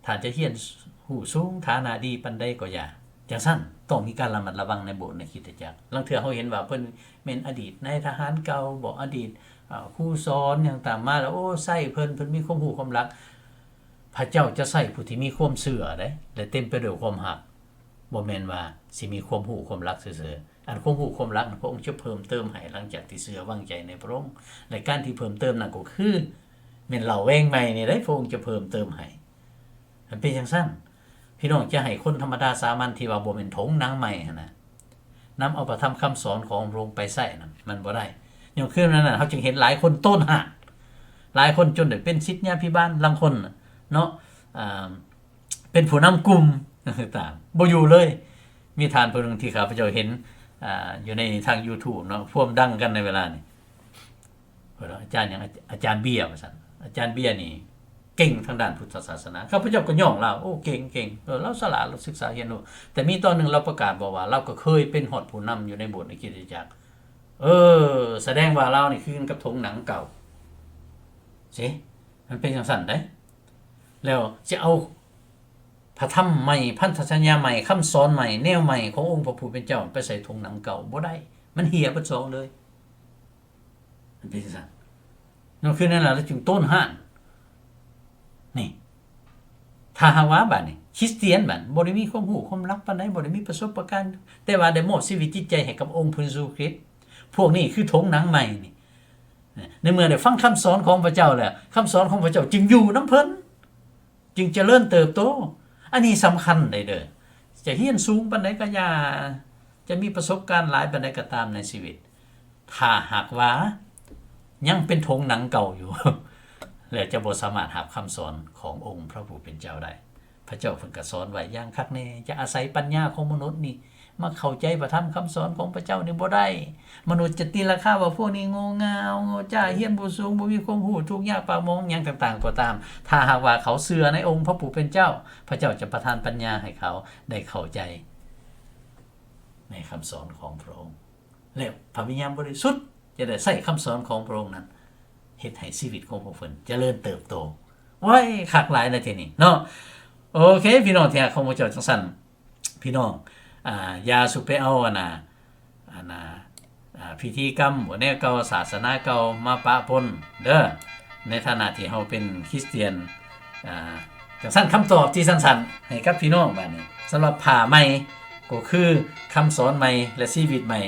ທ່ານຈະຮຽນຮູ້ສູງ, ຖານະດີປານໃດກໍຢ່າ. ຈັ່ງຊັ້ນຕ້ອງມີການລະມັດລະວັງໃນໂບດ, ໃນຄຣິສຕະຈັກ. ລາງເທື່ອເຮົາເຫັນວ່າເພິ່ນແມ່ນອະດີດນາຍທະຫານເກົ່າບໍ, ອະດີດ, ອາ, ຄູສອນຫຍັງຕ່າງມາແລ້ວ, ໂອ້, ໃຊ້ເພິ່ນ, ເພິ່ນມີຄວາມຮູ້ຄວາມລັກ. ພະເຈົ້າຈະໃຊ້ຜູ້ທີ່ມີຄວາມເຊື່ອເດ້ ແລະ ເຕັມໄປດ້ວຍຄວາມຮັກ. ບໍ່ແມ່ນວ່າຊິມີຄວາມຮູ້ຄວາມລັກຊື່ໆ. ອັນຄວາມຮູ້ຄວາມລັກນັ້ນ ພະອົງຈະເພີ່ມເຕີມໃຫ້ຫຼັງຈາກທີ່ເຊື່ອວາງໃຈໃນພະອົງ. ແລະ ການທີ່ເພີ່ມເຕີມນັ້ນກໍຄື ແມ່ນເຫຼົ້າແວງໃໝ່ນີ້ເດ້ ພະອົງຈະເພີ່ມເຕີມໃຫ້. ມັນເປັນຈັ່ງຊັ້ນ. ພີ່ນ້ອງຈະໃຫ້ຄົນທຳມະດາສາມັນທີ່ວ່າບໍ່ແມ່ນຖົງໜັງໃໝ່ຫັ້ນນະ ນຳເອົາພະທຳຄຳສອນຂອງພະອົງໄປໃຊ້ນັ້ນ ມັນບໍ່ໄດ້. ຍ້ອນຄືນັ້ນນະ ເຮົາຈຶ່ງເຫັນຫຼາຍຄົນໂຕນຫ້າງ, ຫຼາຍຄົນຈົນໄດ້ເປັນສິດຍາພິບານ, ລາງຄົນເນາະ ອ່າ ເປັນຜູ້ນຳກຸ່ມຕ່າງໆ ບໍ່ຢູ່ເລີຍ. ມີທ່ານຜູ້ໜຶ່ງທີ່ຂ້າພະເຈົ້າເຫັນ ອ່າ ຢູ່ໃນທາງ YouTube ເນາະ ພວມດັງກັນໃນເວລານີ້ ເພິ່ນວ່າ ອາຈານຫຍັງ? ອາ ອາຈານເບຍ ວ່າຊັ້ນ. ອາຈານເບຍນີ້ເກັ່ງທາງດ້ານພຸດທະສາສະໜາ. ຂ້າພະເຈົ້າກໍຍ້ອງລາວ, ໂອ້ ເກັ່ງ, ເກັ່ງ. ເອີ ລາວສະຫຼາດ, ລາວສຶກສາຮຽນຮູ້. ແຕ່ມີຕອນໜຶ່ງລາວປະກາດບອກວ່າ ລາວກໍເຄີຍເປັນຮອດຜູ້ນຳຢູ່ໃນໂບດໃນຄຣິສຕະຈັກ. ເອີ ສະແດງວ່າລາວນີ້ຄືກັນກັບຖົງໜັງເກົ່າ. ຊິ ມັນເປັນຈັ່ງຊັ້ນເດ້. ແລ້ວຈະເອົາພະທຳໃໝ່, ພັນທະສັນຍາໃໝ່, ຄຳສອນໃໝ່, ແນວໃໝ່ຂອງອົງພະຜູ້ເປັນເຈົ້າໄປໃສ່ຖົງໜັງເກົ່າບໍ່ໄດ້. ມັນເຫ່ຍເບິດສອງເລີຍ. ມັນເປັນຈັ່ງຊັ້ນ. ຍ້ອນຄືນັ້ນລະ ລະຈຶ່ງໂຕນຫ້າງ. ນີ້ ຖ້າຫາກວ່າບາດນີ້ຄຣິສຕຽນບາດ ບໍ່ໄດ້ມີຄວາມຮູ້ຄວາມລັກປານໃດ, ບໍ່ໄດ້ມີປະສົບປະການ, ແຕ່ວ່າໄດ້ມອບຊີວິດຈິດໃຈໃຫ້ກັບອົງພະເຢຊູຄຣິດ, ພວກນີ້ຄືຖົງໜັງໃໝ່ນີ້. ໃນເມື່ອໄດ້ຟັງຄຳສອນຂອງພະເຈົ້າແລ້ວ, ຄຳສອນຂອງພະເຈົ້າຈຶ່ງຢູ່ນຳເພິ່ນ, ຈຶ່ງຈະເລີນເຕີບໂຕ. ອັນນີ້ສຳຄັນໄດ໋ເດີ. ຈະຮຽນສູງປານໃດກໍຢ່າ, ຈະມີປະສົບການຫຼາຍປານໃດກໍຕາມໃນຊີວິດ, ຖ້າຫາກວ່າຍັງເປັນຖົງໜັງເກົ່າຢູ່ ແລ້ວຈະບໍ່ສາມາດຮັບຄຳສອນຂອງອົງພະຜູ້ເປັນເຈົ້າໄດ້. ພະເຈົ້າເພິ່ນກໍສອນໄວ້ຢ່າງຄັກແນ່, ຈະອາໄສປັນຍາຂອງມະນຸດນີ້ມາເຂົ້າໃຈພະທຳຄຳສອນຂອງພະເຈົ້ານີ້ບໍ່ໄດ້. ມະນຸດຈະຕີລາຄາວ່າພວກນີ້ໂງ່ເຫງົາ, ໂງ່ຈ້າ, ຮຽນບໍ່ສູງ, ບໍ່ມີຄວາມຮູ້, ທຸກຍາກປາກໝອງ, ຫຍັງຕ່າງໆກໍຕາມ. ຖ້າຫາກວ່າເຂົາເຊື່ອໃນອົງພະຜູ້ເປັນເຈົ້າ, ພະເຈົ້າຈະປະທານປັນຍາໃຫ້ເຂົາໄດ້ເຂົ້າໃຈໃນຄຳສອນຂອງພະອົງ. ແລ້ວພະວິນຍານບໍລິສຸດຈະໄດ້ໃຊ້ຄຳສອນຂອງພະອົງນັ້ນ ເຮັດໃຫ້ຊີວິດຂອງພວກເພິ່ນຈະເລີນເຕີບໂຕ. ໂອ້ຍ ຄັກຫຼາຍໃນທີ່ນີ້ເນາະ. ໂອເຄ ພີ່ນ້ອງທີ່ຮັກຂອງພວກເຈົ້າ, ຈັ່ງຊັ້ນ ພີ່ນ້ອງ ອ່າ ຢ່າສຸໄປເອົາ ອັນນ່າ ອັນນ່າ ອ່າ ພິທີກຳ ແນວເກົ່າ, ສາສະໜາເກົ່າມາປະປົນເດີ ໃນຖານະທີ່ເຮົາເປັນຄຣິສຕຽນ. ອ່າ ຈັ່ງຊັ້ນ ຄຳຕອບທີ່ສັ້ນໆໃຫ້ກັບພີ່ນ້ອງບາດນີ້, ສຳລັບຜ້າໃໝ່ກໍຄືຄຳສອນໃໝ່ ແລະ ຊີວິດໃໝ່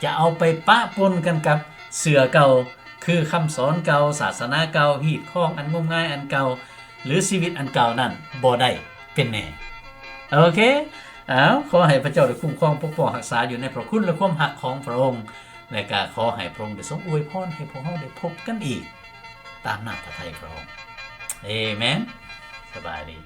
ຈະເອົາໄປປະປົນກັນກັບເສື້ອເກົ່າ, ຄືຄຳສອນເກົ່າ, ສາສະໜາເກົ່າ, ຮີດຄອງອັນງມງາຍອັນເກົ່າ ຫຼື ຊີວິດອັນເກົ່ານັ້ນບໍ່ໄດ້ເປັນແນ່. ໂອເຄ ເອົາ ຂໍໃຫ້ພະເຈົ້າໄດ້ຄຸ້ມຄອງປົກປ້ອງຮັກສາຢູ່ໃນພະຄຸນ ແລະ ຄວາມຮັກຂອງພະອົງ, ແລະ ກະຂໍໃຫ້ພະອົງໄດ້ຊົງອວຍພອນໃຫ້ພວກເຮົາໄດ້ພົບກັນອີກ ຕາມນ້ຳພະໄທພະອົງ. ເອເມນ. ສະບາຍດີ.